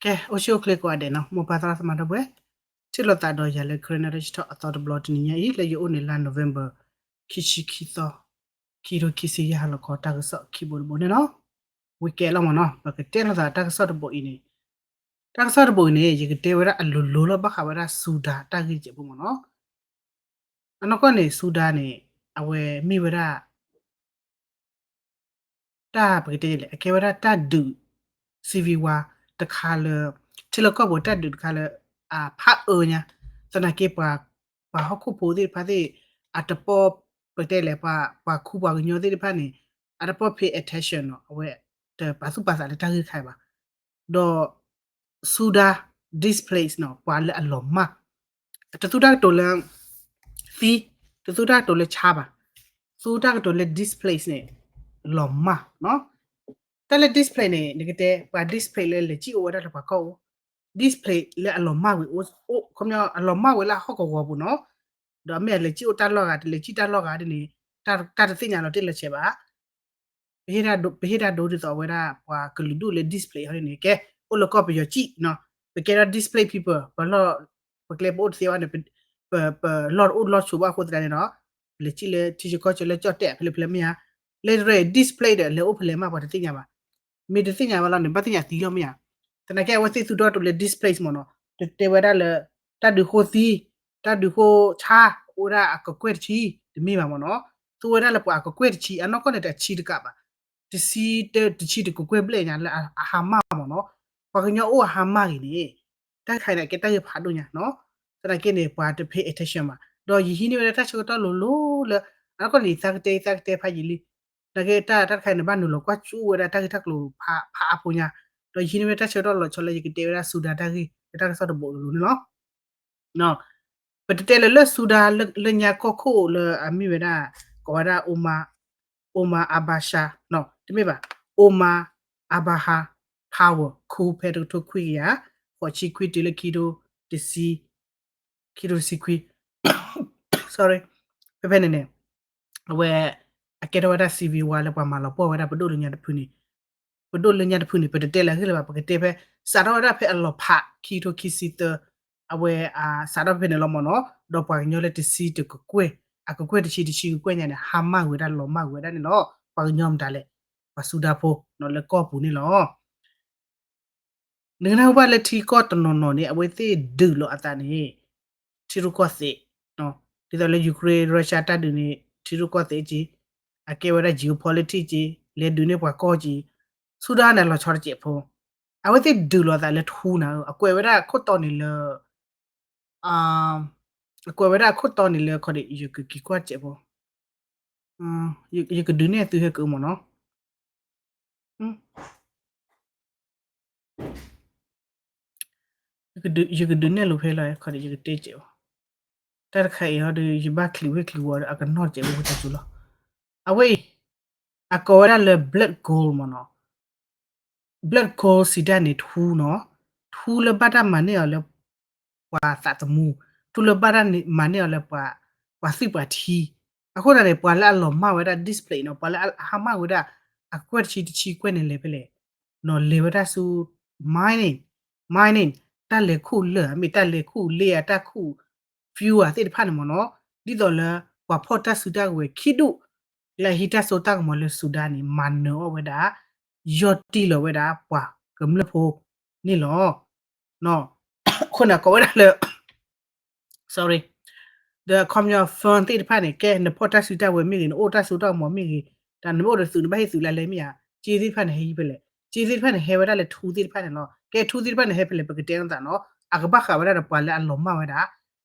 ကဲ အိၣ်ဆူၣ်အိၣ်ချ့ကိးဂၤဒဲးနီၤ မိၢ်ပၢ်သရၣ်သမါဒီပုၢ်ဝဲၢ်, ထံၣ်လိာ်သးဒီးယၤလၢ Karen Knowledge Talk အသီတဘျီတနံၤညါအံၤ လၢယအိၣ်န့ၣ်လါ November ခံဆံခံသီ, ခံထိခံဆံယဲၢ်ဟါလီၤခီ တၢ်ကစီၣ်ခံဘိတဘိန့ၣ်လီၤ. ဝံၤကဲလီၤမ့ၢ်နီၤ ပကတဲလိာ်သးတၢ်ကစီၣ်တဘိအံၤန့ၣ်, တၢ်ကစီၣ်တဘိအံၤန့ၣ် ယကတဲဝဲဒၣ်အလိၤလိၤလီၤ ဘၣ်ဃးဝဲဒၣ် Sudan တၢ်ဂ့ၢ်တစဲးဖိမ့ၢ်နီၤ. အနီၢ်ကီၢ်န့ၣ် Sudan န့ၣ် အဝဲမ့ၢ်ဝဲဒၣ် တၢ်ပကတဲလဲၣ် အကဲဝဲဒၣ်တၢ်ဒုး civil war တခါလၢ ထံလီၢ်ကီၢ်ပူၤတၢ်ဒုးတခါလၢ အဖးအၢညါ, သနာ်က့ ပှၤဟီၣ်ခိၣ်ဖိသ့ၣ်တဖၣ်သ့ၣ် အတပီၢ် ပကတဲလဲၣ် ပှၤခူပှၤကညီသ့ၣ်တဖၣ်န့ၣ် အတပီၢ် pay attention နီၤ အဝဲ တပာ်သူၣ်ပာ်သးလၢတၢ်ဂ့ၢ်တခါအံၤဘၣ်. ဒီး Sudan displace နီၤ ပှၤလၢအလီၤမၢ် တသူတၢ်ကတိၤလၢ သံ, တသူတၢ်ကတိၤလၢဆါဘၣ်, သူတၢ်ကတိၤလၢ displace န့ၣ် လီၤမၢ်နီၤ. တၢ်လၢ displace န့ၣ် နကတဲ ပှၤ displace လၢလဲၤစံၣ်အိၣ်ဝဲဒၣ်လၢပှၤကီၢ်အိၣ်, displace လၢအလီၤမၢ်ဝံၤအိၣ်, ခီပညီ အလီၤမၢ်ဝံၤလၢအဟီၣ်ကဝီၤပူၤနီၤ, ဒီးမ့ၢ်အလဲၤစံၣ်အိၣ်တၢ်လီၢ်ဂၤ တလဲၤစံၣ်တၢ်လီၢ်ဂၤဒ်န့ၣ် တၢ်တသ့ၣ်ညါလီၤတံၢ်လီၤဆဲးဘၣ်. ပဟ့ၣ်တၢ်ဒိဒ်သိးအဝဲဒၣ် ပှၤကလုာ်ဒူၣ်လၢ displace ဟီဒ်န့ၣ် ကဲ အိၣ်လၢကီၢ်ပယီၤစံၣ်နီၤ, ပကဲထီၣ် displace people ပလီၢ်, ပကျဲပအိၣ်တသ့ဘၣ်န့ၣ် ပလီၢ်တအိၣ်လီၢ်ဆိးဘၣ်အဃိသတးန့ၣ်ဒီး ပလဲၤစံၣ်လၢထံဆၢကီၢ်ဆၢလၢကၠီၣ်တဲၣ်ဖဲလဲၣ်ဖဲလဲၣ်မ့ၢ်ဧါ, လဲၤတရၢၣ် displace ဒီးလဲၤအိၣ်ဖဲလဲၣ်မး ပှၤတသ့ၣ်ညါဘၣ်. မ့ၢ်တသ့ၣ်ညါဘၣ်လီၤန့ၣ် ဘၣ်သ့ၣ်ညါသံလီၤမ့ၢ်ဧါ. သနာ်က့အဝဲသ့ၣ်သူၣ်ထီၣ်တိၤလၢ displace မ့ၢ်နီၤ, တတဲဝဲဒၣ်လၢ တၢ်ဒုးဃိသံ, တၢ်ဒုးဃိဆါ, အိၣ်ဝဲဒၣ်အကကွဲၢ်တဆံ, တမ့ၢ်ဘၣ်မ့ၢ်နီၤ, သူဝဲဒၣ်လၢပှၤအကကွဲၢ်တဆံ အနီၢ်ကီၢ်န့ၣ်တဆံတကးဘၣ်, တဆံ, တဆံတကကွဲၢ်ဘျဲၣ်ညါလၢအဟါမၢ်မ့ၢ်နီၤ, ပှၤကညီအိၣ်အဟါမၢ်ဂ့ၤန့ၣ်, တၢ်တခါအံၤန့ၣ် အကဲတၢ်ဂ့ၢ်ဖးဒိၣ်ညါနီၤ, သနာ်က့န့ၣ် ပှၤတ pay attention ဘၣ်, ဒီးယဟံးန့ၢ်ဝဲဒၣ်တၢ်ဆၢကတီၢ်လိၤလိၤလၢ အနီၢ်ကီၢ်န့ၣ် ယသးကတဲ ယသးကတဲဖးယံာ်လံ သနာ်က့တၢ်တၢ်တခါအံၤန့ၣ် ဘၣ်နုာ်လီၤကွၢ်ကၠူၣ်ဝဲဒၣ်တၢ်ဂ့ၢ်တၢ်ကျိၤဖးအါဖိညါ, ဒီးယဟံးန့ၢ်ဝဲတၢ်ဆၢကတီၢ်လီၤဆီလၢယကတဲဝဲဒၣ် Sudan တၢ်ဂ့ၢ် လၢတၢ်ကစီၣ်တဘိလိၤလိၤန့ၣ်လီၤ. ပတတဲလၢလၢ Sudan လၢညါကီၢ်ခိၣ်လၢအမ့ၢ်ဝဲဒၣ် ကိးဝဲဒၣ် Omar, Omar al-Bashir နီၤ, တမ့ၢ်ဘၣ်, Omar al-Bashir power ခူဖဲတကထိခွံကယၤ ဃိးဆံခွံတုၤလၢခံထိတဆံ ခံထိတဆံခွံ sorry ဖဲဖဲန့ၣ်န့ၣ် အဝဲ အကဲထီၣ်ဝဲဒၣ် civil war လၢပှၤမၤလီၤပှီၢ်ဝဲဒၣ်ပဒိၣ်လၢညါတဖုန့ၣ်, ပဒိၣ်လၢညါတဖုန့ၣ် ပတတဲလၢအဂ့ၢ်လၢၤဘၣ် ပကတဲဖဲ စးထီၣ်ဝဲဒၣ်ဖဲအလီၤဖး ခံကထိခံဆံသၢ အဝဲ စးထီၣ်ဖဲန့ၣ်လီၤမ့ၢ်နီၤ, ဒီးပှၤကညီလၢတဆံတကကွဲၢ် အကကွဲၢ်တဆံတဆံကကွဲၢ်ညါန့ၣ် ဟါမၢ်ဝဲဒၣ်လီၤမၢ်ဝဲဒၣ်န့ၣ်လီၤ ပှၤကညီမတၤလဲၣ်, ပှၤ Sudan ဖိ လၢကီၢ်ပူၤန့ၣ်လီၤ. နကနၢ်ဟူဘၣ်လၢထံကီၢ်တနီၤနီၤန့ၣ် အဝဲသ့ၣ်ဒုးလိာ်အသးန့ၣ် ထံရူၢ်ကီၢ်သဲး, ဒ်သိးလၢ Ukraine Russia တၢ်ဒုးန့ၣ် ထံရူၢ်ကီၢ်သဲးက့, အကဲဝဲဒၣ် geopolitics က့, လဲၤဒုးန့ၢ်ပှၤကီၢ်က့, Sudan န့ၣ်လီၤဆီတစဲးဖိ, အဝဲသ့ၣ်ဒုးလိာ်အသးလၢထူနၤဧၢ, အကွဲးဝဲဒၣ်အခိၣ်တီန့ၣ်လၢ အကွဲးဝဲဒၣ်အခိၣ်တီန့ၣ်လၢခီဒီး ယကက့ၤကွၢ်စဲးဖိ, ယကဒုးနဲၣ်သုဟဲက့ၤမ့ၢ်နီၤ, ယကဒုးနဲၣ်လိာ်ဖဲလီၤခီဒီး ယကတဲစဲးဖိ, တၢ်တခါအံၤဟီဒီး ယဘၣ်ချံးဝ့ၢ်ချံးဝီၤဒီး အကနီၣ်စဲးဖိတၢ်စူၤလီၤ, အဝဲအံၤ အကိးဝဲဒၣ်လၢ blood gold မ့ၢ်နီၤ blood gold စံးတၢ်န့ၣ်ထူနီၤ, ထူလၢဘၣ်တၢ်မၤန့ၢ်အီၤလၢ ပှၤသးသမူ, ထူလၢဘၣ်တၢ်မၤန့ၢ်အီၤလၢ ပှၤသွံၣ်ပှၤထံ, အဃိသတးန့ၣ် ပှၤလၢအလီၤမၢ်ဝဲဒၣ် displace နီၤ, ပှၤလၢအဟါမၢ်ဝဲဒၣ် အကွဲၢ်တဆံတဆံကွဲၢ်န့ၣ်လဲၤဖဲလဲၣ်, နီၤလဲၤဝဲဒၣ်ဆူ mining, mining တၢ်လဲၤခူၣ်လၢာ် မ့ၢ်တၢ်လဲၤခူၣ်လ့အတၢ်ခူၣ် fuel သ့ၣ်တဖၣ်န့ၣ်မ့ၢ်နီၤ, ဒ်သိးလၢ ပှၤဖီၣ်တၢ်စုတၢ်ကဝဲၤခံဒူၣ် လၢအဟံးတၢ်စိတၢ်ကမီၤလၢ Sudan န့ၣ် မၤနၢၤအီၣ်ဝဲဒၣ်, ယီၢ်တံၢ်လီၤဝဲဒၣ်ပှၤကမျၢၢ်ဖိန့ၣ်လီၤ. အဃိန့ၣ် ကိးဝဲဒၣ်လၢ sorry, ဒီးခီပညီ firm သ့ၣ်တဖၣ်န့ၣ် ကဲနဖီၣ်တၢ်စုတၢ်ကဝဲၤမ့ၢ်ဂ့ၤ နအိၣ်တၢ်စိတၢ်ကမီၤမ့ၢ်ဂ့ၤ, တၢ်နမ့ၢ်အိၣ်ဒီးသုးနဘၣ်ဟ့ၣ်သုးလၢလဲၣ်မ့ၢ်ဧါ, စ့သ့ၣ်တဖၣ်န့ၣ်ဟဲဟံၣ်ဖဲလဲၣ်, စ့သ့ၣ်တဖၣ်န့ၣ်ဟဲဝဲဒၣ်လၢထူသ့ၣ်တဖၣ်န့ၣ်လီၤ. ကဲထူသ့ၣ်တဖၣ်န့ၣ်ဟဲဖဲလဲၣ် ပကတဲအသးနီၤ, အကဘၣ်ဃးဝဲဒၣ်ဒီးပှၤလၢအလီၤမၢ်ဝဲဒၣ်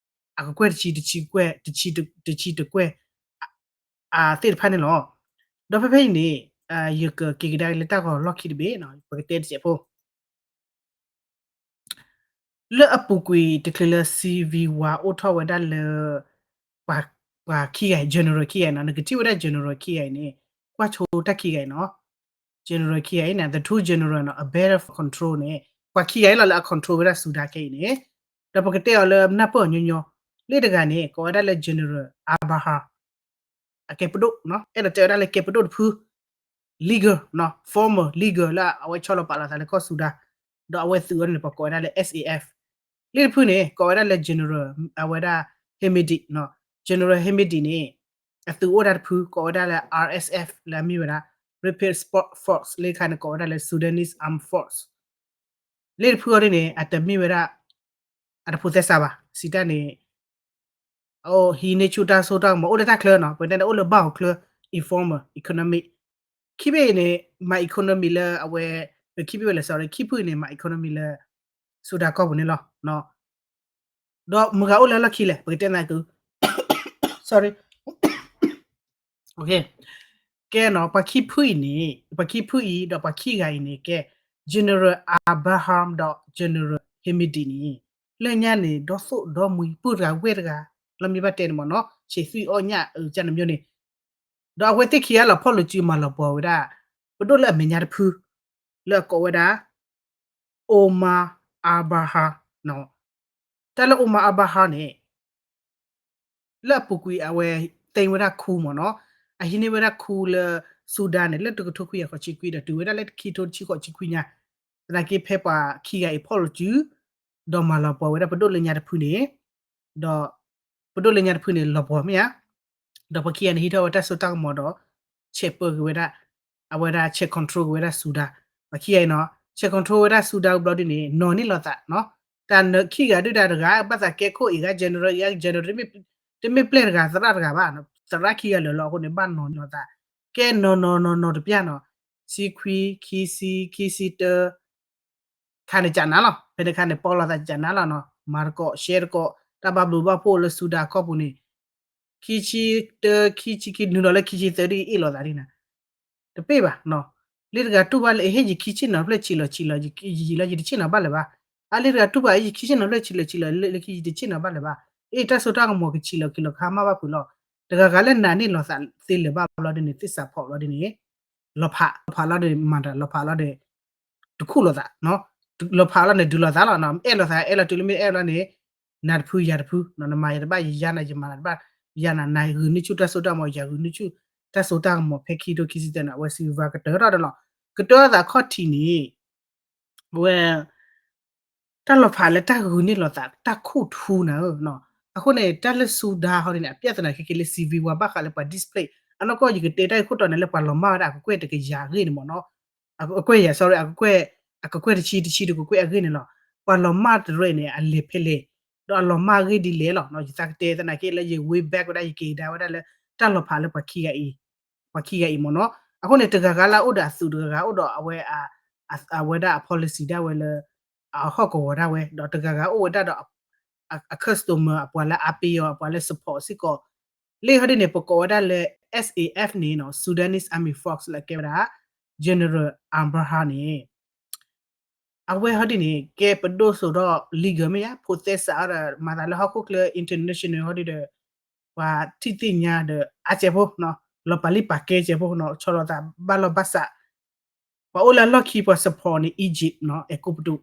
အကကွဲၢ်တဆံတဆံကွဲၢ်, တဆံတကွဲၢ် သ့ၣ်တဖၣ်န့ၣ်လီၤ. ဒီးဖဲဖဲအံၤန့ၣ် ယကက့ၤကဒါက့ၤလၢတၢ်ဂီၤလီၢ်ခံတဘ့ၣ်, ပကတဲတစဲးဖိ လၢအပူၤကွံာ်တချုးလၢ civil war အိၣ်ထီၣ်ဝဲဒၣ်လၢ ပှၤခံဂၤအံၤ general ခံဂၤအံၤနီၤ, နကထံၣ်ဝဲဒၣ် general ခံဂၤအံၤန့ၣ် ကွၢ်ဆိတၢ်ခံဂၤအံၤနီၤ, general ခံဂၤအံၤန့ၣ် the two general နီၤ အ battle for control န့ၣ် ပှၤခံဂၤအံၤလီၤလၢအ control ဝဲဒၣ် Sudan ခဲအံၤန့ၣ်, ဒီးပကတဲအီၤလၢနၢ်ပၢၢ်အီၤညီညီ, လၢတဂၤန့ၣ် ကိးဝဲဒၣ်လၢ general Abahar အကဲပဒိၣ်, အဲၣ်ဒိးတဲဝဲဒၣ်လၢကဲပဒိၣ်တဖု leader, former leader လၢအဝဲဆီလီၤပာ်လီၤသးလၢကီၢ် Sudan ဒီးအဝဲသုးအီၤန့ၣ် ပှၤကိးဝဲဒၣ်လၢ S A F လ့ၣ်တဖုန့ၣ် ကိးဝဲဒၣ်လၢ General အဝဲဒၣ် Hamidi နီၤ General Hamidi န့ၣ် အသုးအိၣ်ဒၣ်တဖု ကိးဝဲဒၣ်လၢ R S F လၢအမ့ၢ်ဝဲဒၣ် Rapid Support Force လၢခါန့ၣ် ကိးဝဲဒၣ်လၢ Sudanese Armed Force လ့ၣ်တဖုအီၤဒ်န့ၣ် အတမ့ၢ်ဝဲဒၣ် အတဖိးသဲစးဘၣ် စံးတၢ်န့ၣ် အိၣ်ဟံးန့ၢ်ဆူၣ်တၢ်စိတၢ်ကမီၤ အိၣ်လၢတၢ်ချၢနီၤ ပတဲန့ၣ်အိၣ်လၢဘၣ်အီၤချၢ informal economy ခံဘ့ၣ်အံၤန့ၣ် မၤ economy လၢအဝဲ ပခံဘ့ၣ်ဝဲလဲၣ် sorry ခံဖုအံၤန့ၣ် မၤ economy လၢ ဆူဒၣ်ကီၢ်ပူၤန့ၣ်လီၤ. ဒီးမုၢ်ဂၤအိၣ်လၢလီၢ်ခံလဲၣ် ပကတဲနၤက sorry ကဲနီၤ ပှၤခံဖုအံၤန့ၣ် ပှၤခံဖုအံၤ ဒီးပှၤခံဂၤအံၤန့ၣ် ကဲ General Abraham ဒီး General Hamidi န့ၣ် လၢညါန့ၣ် ဒီသိၣ်ဒီမှံ ပုၢ်တဂၤဝဲၢ်တဂၤ လီၤမ့ၢ်ဘၣ်တဲန့ၣ်မ့ၢ်နီၤ ဆံးသွံၣ်အီၣ်ညၣ်အုးကၢ်နမ့ၢ်န့ၣ် ဒီးအဝဲသ့ၣ်ခံဂၤလီၤဖီၣ်လိာ်စုမၤလီၤပှီၤဝဲဒၣ် ပဒိၣ်လၢအမဲာ်ညါတဖု လၢအကိးဝဲဒၣ် Omar al-Bahar နီၤ တၢ်လၢ Omar al-Bahar န့ၣ် လၢအပူၤကွံာ်အဝဲ သ့ဝဲဒၣ်ခူမ့ၢ်နီၤ အဟံးန့ၢ်ဝဲဒၣ်ခူလၢ ဆူဒၣ်န့ၣ် လၢတကထိခွံကယၤဃိးဆံခွံဒီးတုၤဝဲဒၣ်လၢခံကထိတဆံဃိးဆံခွံညါ သနာ်က့ဖဲပှၤခံဂၤအံၤဖီၣ်လိာ်စု ဒီးမၤလီၤပှီၤဝဲဒၣ်ပဒိၣ်လၢညါတဖုန့ၣ် ဒီးပဒိၣ်လၢညါတဖုန့ၣ် လီၤပှီၤမ့ၢ်ဧါ ဒီးပှၤခံဂၤန့ၣ်ဟံးထီၣ်ဝဲတၢ်စိတၢ်ကမီၤဒီး ဆဲးပၢက့ၤဝဲဒၣ် အဝဲဒၣ်ဆဲး control က့ၤဝဲဒၣ်ဆူဒၣ် ပှၤခံဂၤအံၤနီၤ ဆဲး control ဝဲဒၣ်ဆူဒၣ်ဘျီဒ်န့ၣ် နီၤန့ၢ်လိာ်သးနီၤ တၢ်နၢခံဂၤဒုၣ်ဒါတဂၤ ဘၣ်သးကဲခိၣ်အံၤဂၤ general အံၤဂၤ general တမ့ၢ်ပျဲၢ်တဂၤသရၣ်တဂၤဘၣ် သရၣ်ခံဂၤလၢာ်လီၤအဃိန့ၣ် ဘၣ်နီၤန့ၢ်လိာ်သး ကဲနီၤနီၤနီၤနီၤတပျၢ်နီၤ ဆံခွံ ခံဆံ ခံဆံတၢ ခါန့ၣ်ကနၤလီၤ ဖဲန့ၣ်ခါန့ၣ် ပီလိာ်သးကနၤလီၤနီၤ မၤတကိး ရှဲတကိး တၢ်ဘၣ်ဘျုးဘၣ်ဖှိၣ်လၢဆူဒၣ်ကီၢ်ပူၤန့ၣ် ခံဆံတၢ ခံဆံခံ နုာ်လီၤလၢခံဆံသၢဒ်အ့ၣ်လိာ်သးဒ်န့ၣ် တပ့ၢ်ဘၣ်နီၤ လၢတဂၤတူၢ်ဘၣ်လၢအဟ့ၣ်ယခံဆ့ၣ်နီၤဖျၢၣ်ဆံးလီၤဆံးလီၤ ယံာ်လီၤယတဆ့ၣ်နီၤဘၣ်လၢၤဘၣ် အလၢတဂၤတူၢ်ဘၣ်ယခံဆ့ၣ်နီၤဖျၢၣ်ဆံးလီၤဆံးလီၤ လၢခံယတဆ့ၣ်နီၤဘၣ်လၢၤဘၣ် အ့ၣ် တၢ်စိတၢ်ကမီၤကဆံးလီၤက့ၤလီၤကဟါမၢ်ဘၣ်ဖုးလီၤ တဂၤဂၤလၢနၤန့ၢ်လိာ်သးသ့လၢၤဘၣ်ဘျီဒ်န့ၣ် သ့ၣ်စးဖီၣ်ဘျီဒ်န့ၣ် လီၤဖး လီၤဖးလီၤဒီးမၤတၢ် လီၤဖးလီၤဒီး တခူၣ်လိာ်သး လီၤဖးလီၤန့ၣ် ဒုးလိာ်သးလီၤ အဲၣ်လိာ်သး အဲၣ်လိာ်တုၤလၢမ့ၢ်အဲၣ်လီၤန့ၣ် နၤတဖုယၤတဖု နမၤယၤတဘၣ် ယယၤနၤ ယမၤနၤတဘၣ် ယၤနၤ နဂုာ်န့ၢ်ဆူၣ်တၢ်စိတၢ်ကမီၤ ယၤဂုာ်န့ၢ်ဆူၣ်တၢ်စိတၢ်ကမီၤ ဖဲခံကထိခံဆံသၢန့ၣ် အဝဲစံးဝဲကတၢၢ်ထီၣ်ဒီးလီၤ ကတၢၢ်သးခီၣ်ထံးန့ၣ် ဝဲ တၢ်လီၤဖးလၢတၢ်ဂုာ်န့ၢ်လိာ်သး တၢ်ခူၣ်ထူနၤဧၢ, အဃိန့ၣ် တၢ်လၢ Sudan ဟီဒ်န့ၣ် အပြဿနာခဲက့လၢ civil war ဘၣ်ဃးလၢပှၤ displace အနီၢ်ကီၢ် ယကတဲတၢ်အံၤခိၣ်တီန့ၣ် လၢပှၤလီၤမၢ်ဝဲဒၣ်အကကွဲၢ်တကယၤအဂ့ၢ်န့ၣ်မ့ၢ်နီၤ, အကကွဲၢ်ယၤ sorry အကကွဲၢ် အကကွဲၢ်တဆံ တဆံတကကွဲၢ်အဂ့ၢ်န့ၣ်လီၤ. ပှၤလီၤမၢ်တရဲၣ်န့ၣ် အလဲၤဖဲလဲၣ်, ဒီးအလီၤမၢ်အဂ့ၢ်ဒ်လဲၣ်လီၤ. ယသးကတဲသနာ်က့လၢယ way back ဝဲဒၣ် ယက့ၤကဒါဝဲဒၣ်လၢ တၢ်လီၤဖးလၢပှၤခံဂၤအံၤ ပှၤခံဂၤအံၤမ့ၢ်နီၤ. အဃိန့ၣ် တဂၤဂၤလၢအအိၣ်ဒီးအသုး တဂၤဂၤအိၣ်ဒီးအဝဲ အဝဲဒၣ်အ policy ဒၣ်ဝဲလၢ အဟီၣ်ကဝီၤဒၣ်ဝဲ ဒီးတဂၤဂၤအိၣ်ဝဲဒၣ်ဒီး အ customer အပှၤလၢအါပ့ၤအီၤ အပှၤလၢ support စ့ၢ်ကီး. လၢဟီဒ်န့ၣ် ပကိးဝဲဒၣ်လၢ SAF န့ၣ်နီၤ Sudanese Army Force လၢအကဲဝဲဒၣ် General Abraham န့ၣ် အဝဲဟီဒ်န့ၣ် ကဲပဒိၣ်စိဒီး legal မ့ၢ်ယါ ဖိးသဲစးအီၤဒီး မၤသးလၢဟီၣ်ခိၣ်ချၢ international ဟီဒ်ဒီး ပှၤထံၣ်သ့ၣ်ညါဒီး အါစဲးဖိနီၤ လီၤပာ်လံပာ်ကဲစဲးဖိနီၤ ဆီၣ်လီၤသးဘၣ်လီၢ်ဘၣ်စး ပှၤအိၣ်လၢအလီၢ်ခံ ပှၤ support န့ၣ် Egypt နီၤ အဲၤကူပတူး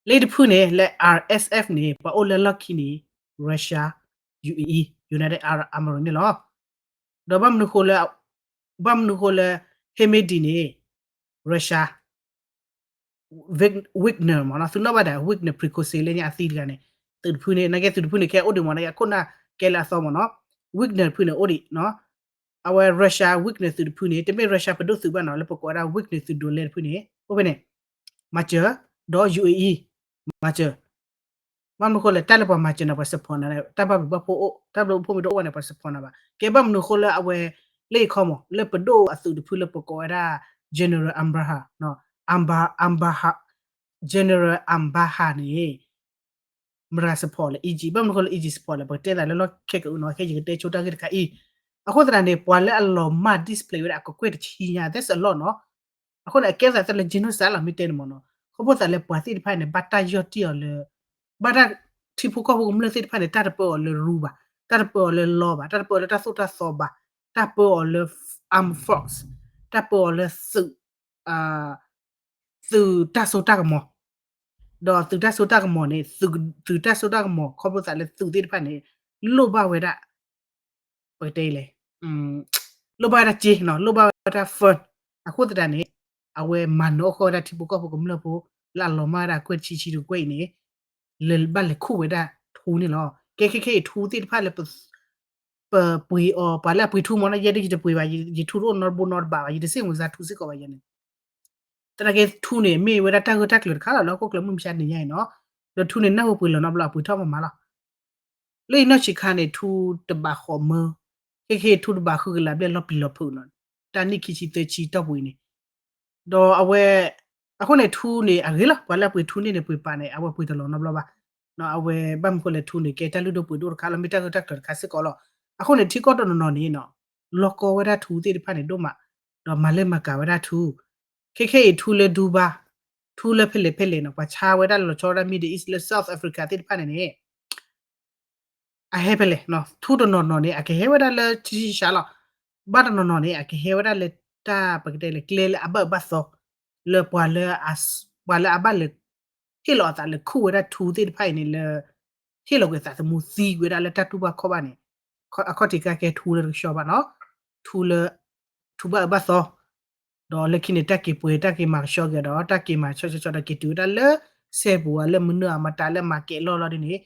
လၢတဖုန့ၣ် လၢ RSF န့ၣ် ပှၤအိၣ်လၢအလီၢ်ခံန့ၣ် Russia UAE United Arab Emirates န့ၣ်လီၤ. ဒီးဘၣ်မနုၤဃိလၢ ဘၣ်မနုၤဃိလၢ Hamidi န့ၣ် Russia Wagner မ့ၢ်နီၤ သုနီၣ်ဘၣ်ဒၣ် Wagner Prigozhin လၢညါအသံတဂၤန့ၣ် သုးတဖုန့ၣ် နာ်က့သုးတဖုန့ၣ် ခဲအိၣ်ဒံးမ့ၢ်နီၤ အခိၣ်နၢ်ကဲလၢအသီမ့ၢ်နီၤ Wagner တဖုန့ၣ်အိၣ်ဒံးနီၤ အဝဲ Russia Wagner သုးတဖုန့ၣ် တမ့ၢ် Russia ပဒိၣ်သုးဘၣ်နီၤ လၢပကိးဝဲဒၣ် Wagner သုးဒိးလဲတဖုန့ၣ် အိၣ်ဖဲန့ၣ် မၤစၢၤ ဒီး UAE မၤစၢၤ ဘၣ်မနုၤဃိလဲၣ် တၢ်လၢပှၤမၤစၢၤနၤ ပှၤ support နၤ တၢ်ဘၣ်ဘျုးဘၣ်ဖှိၣ်အိၣ် တၢ်ဘျုးဘၣ်ဖှိၣ်မ့ၢ်တအိၣ်ဘၣ်န့ၣ် ပှၤ support နၤဘၣ်. ကဲဘၣ်မနုၤဃိလၢအဝဲ လၢအံၤခီမ့ၢ် လၢပဒိၣ်အသုးတဖုလၢပကိးဝဲဒၣ် General Abraham နီၤ Abraham General Abraham န့ၣ် မတၤ support လၢ Egypt ဘၣ်မနုၤဃိလၢ Egypt support လဲၣ် ပကတဲသးလၢလီၢ်ခဲကအုနီၤ ခဲယကတဲဆိတၢ်ဂ့ၢ်တခါအံၤ အဃိသတးန့ၣ် ပှၤလၢအလီၤမၢ် displace ဝဲဒၣ်အကကွဲၢ်တဆံညါ that's a lot နီၤ အဃိန့ၣ် အကဲသးသ့လၢ genocide လီၤမ့ၢ်တဲန့ၣ်မ့ၢ်နီၤ ခီဖျိသးလၢပှၤသ့ၣ်တဖၣ်န့ၣ် ဘၣ်တၢ်ယီၢ်တံၢ်အီၤလၢ ဘၣ်တၢ်ထံဖိကီၢ်ဖိကမျၢၢ်သ့ၣ်တဖၣ်န့ၣ် တၢ်တပၢအီၤလၢရူဘၣ် တၢ်တပၢအီၤလၢလီဘၣ် တၢ်တပၢအီၤလၢတၢ်သိၣ်တၢ်သီဘၣ် တၢ်ပၢအီၤလၢ armed force တၢ်ပၢအီၤလၢသုး သုးတၢ်စိတၢ်ကမီၤ ဒီးသုးတၢ်စိတၢ်ကမီၤန့ၣ် သုးတၢ်စိတၢ်ကမီၤ ခီဖျိသးလၢသုးသ့ၣ်တဖၣ်န့ၣ် လိၣ်ဘၣ်ဝဲဒၣ် ပကတဲလဲၣ် လိၣ်ဘၣ်ဝဲဒၣ်စ့နီၤ လိၣ်ဘၣ်ဝဲဒၣ် fund အဃိသတးန့ၣ် အဝဲမၤနၢၤအိၣ်ဃီဝဲဒၣ်ထံဖိကီၢ်ဖိကမျၢၢ်ဖိ လၢအလီၤမၢ်ဝဲဒၣ်ကွဲၢ်တဆံဆံတကွဲၢ်အံၤန့ၣ် လၢဘၣ်လဲၤခူၣ်ဝဲဒၣ်ထူန့ၣ်လီၤ. ကဲခဲခဲအံၤထူသ့ၣ်တဖၣ်လၢ ပပှ့ၤအီၤ ပှၤလၢအပှ့ၤထူမ့ၢ်နီၤ ယဲဒ်ယတပှ့ၤဘၣ် ယထူတအိၣ်နီတဘိနီတဘးဘၣ် ယတစ့ၣ်မုၢ်စါထူစ့ၢ်ကီးဘၣ်ယဲန့ၣ် သနာ်က့ထူန့ၣ် မ့ၢ်ဝဲဒၣ်တၢ်ဂၢၢ်တၢ်ကျၢၤတခါလီၤ လၢဟီၣ်ခိၣ်ချၢမုၢ်မဆါတနံၤညါအံၤနီၤ, ဒီးထူန့ၣ် နၢ်ဟူပှ့ၤလီၤနီတဘျီ အပှ့ၤထီၣ်မးမးလီၤ. လၢအံၤနီၢ်ဆံးခါန့ၣ် ထူတဘးဃိးမၢ, ခဲခဲထူတဘးဃုကလးဘျဲၣ်လီၤပျံၤလီၤဖုးနီၤ, တၢ်နံၣ်ခံဆံသၢဆံတီၢ်ပူၤအံၤန့ၣ်, ဒီးအဝဲ အဃိန့ၣ်ထူန့ၣ်အဂ့ၤလီၤ ပှၤလၢအပှ့ၤထူန့ၣ်န့ၣ် ပှ့ၤပာ်န့ၣ် အဝဲပှ့ၤတလီၤနီတဘျီဘၣ်. အဝဲဘၣ်မနုၤဃိလဲၣ်ထူန့ၣ် ကဲတၢ်လုၢ်ဒိၣ်ပှ့ၤဒိၣ်တခါလီၤ မ့ၢ်တၢ်ဂၢၢ်တၢ်ကျၢၤတခါစ့ၢ်ကီးလီၤ. အဃိန့ၣ်ထံကီၢ်တနီၤနီၤန့ၣ်နီၤ, လီၢ်ကီဝဲဒၣ်ထူသ့ၣ်တဖၣ်န့ၣ်ဒိၣ်မး, ဒီးမၤလၢမၤကၤဝဲဒၣ်ထူ, ခဲခဲအံၤထူလၢဒူဘါ, ထူလၢဖဲလဲၣ်ဖဲလဲၣ်နီၤ ပှၤဆါဝဲဒၣ်လီၤဆီဝဲဒၣ် Middle East လၢ South Africa သ့ၣ်တဖၣ်န့ၣ်န့ၣ် အဟဲဖဲလဲၣ်, ထူတနီၤနီၤန့ၣ် အကဟဲဝဲဒၣ်လၢထံဆံၣ်ဆါလီၤ, ဘၣ်တနီၤနီၤန့ၣ် အကဟဲဝဲဒၣ်လၢတၢ်ပကတဲလၢကျဲလၢအဘၣ်အၢဘၣ်သီ, လၢပှၤလၢ ပှၤလၢအဘၣ်လဲၤ ဟ့ၣ်လီၤအသးလၢခူၣ်ဝဲဒၣ်ထူသ့ၣ်တဖၣ်အံၤန့ၣ်လၢ ဟ့ၣ်လီၤကွံာ်အသးသမူသံကွံာ်ဝဲဒၣ်လၢတၢ်တူၢ်ဘၣ်ခီၣ်ဘၣ်န့ၣ်, အခီၣ်ထံးကါကဲထူလၢတကဆှီဘၣ်နီၤ, ထူလၢ ထူဘၣ်အၢဘၣ်သီ ဒီးလၢခံန့ၣ် တၢ်က့ၤပှဲၤ တၢ်က့ၤမၤကဆှီက့ၤဒီး တၢ်က့ၤမၤဆှီဆှီဆှီဒီးက့ၤတုၤဝဲဒၣ်လၢ စဲပူၤဧါ လၢမနုၤဧါ မတၤလၢမၤကဲးလီၢ်လီၤဒ်န့ၣ်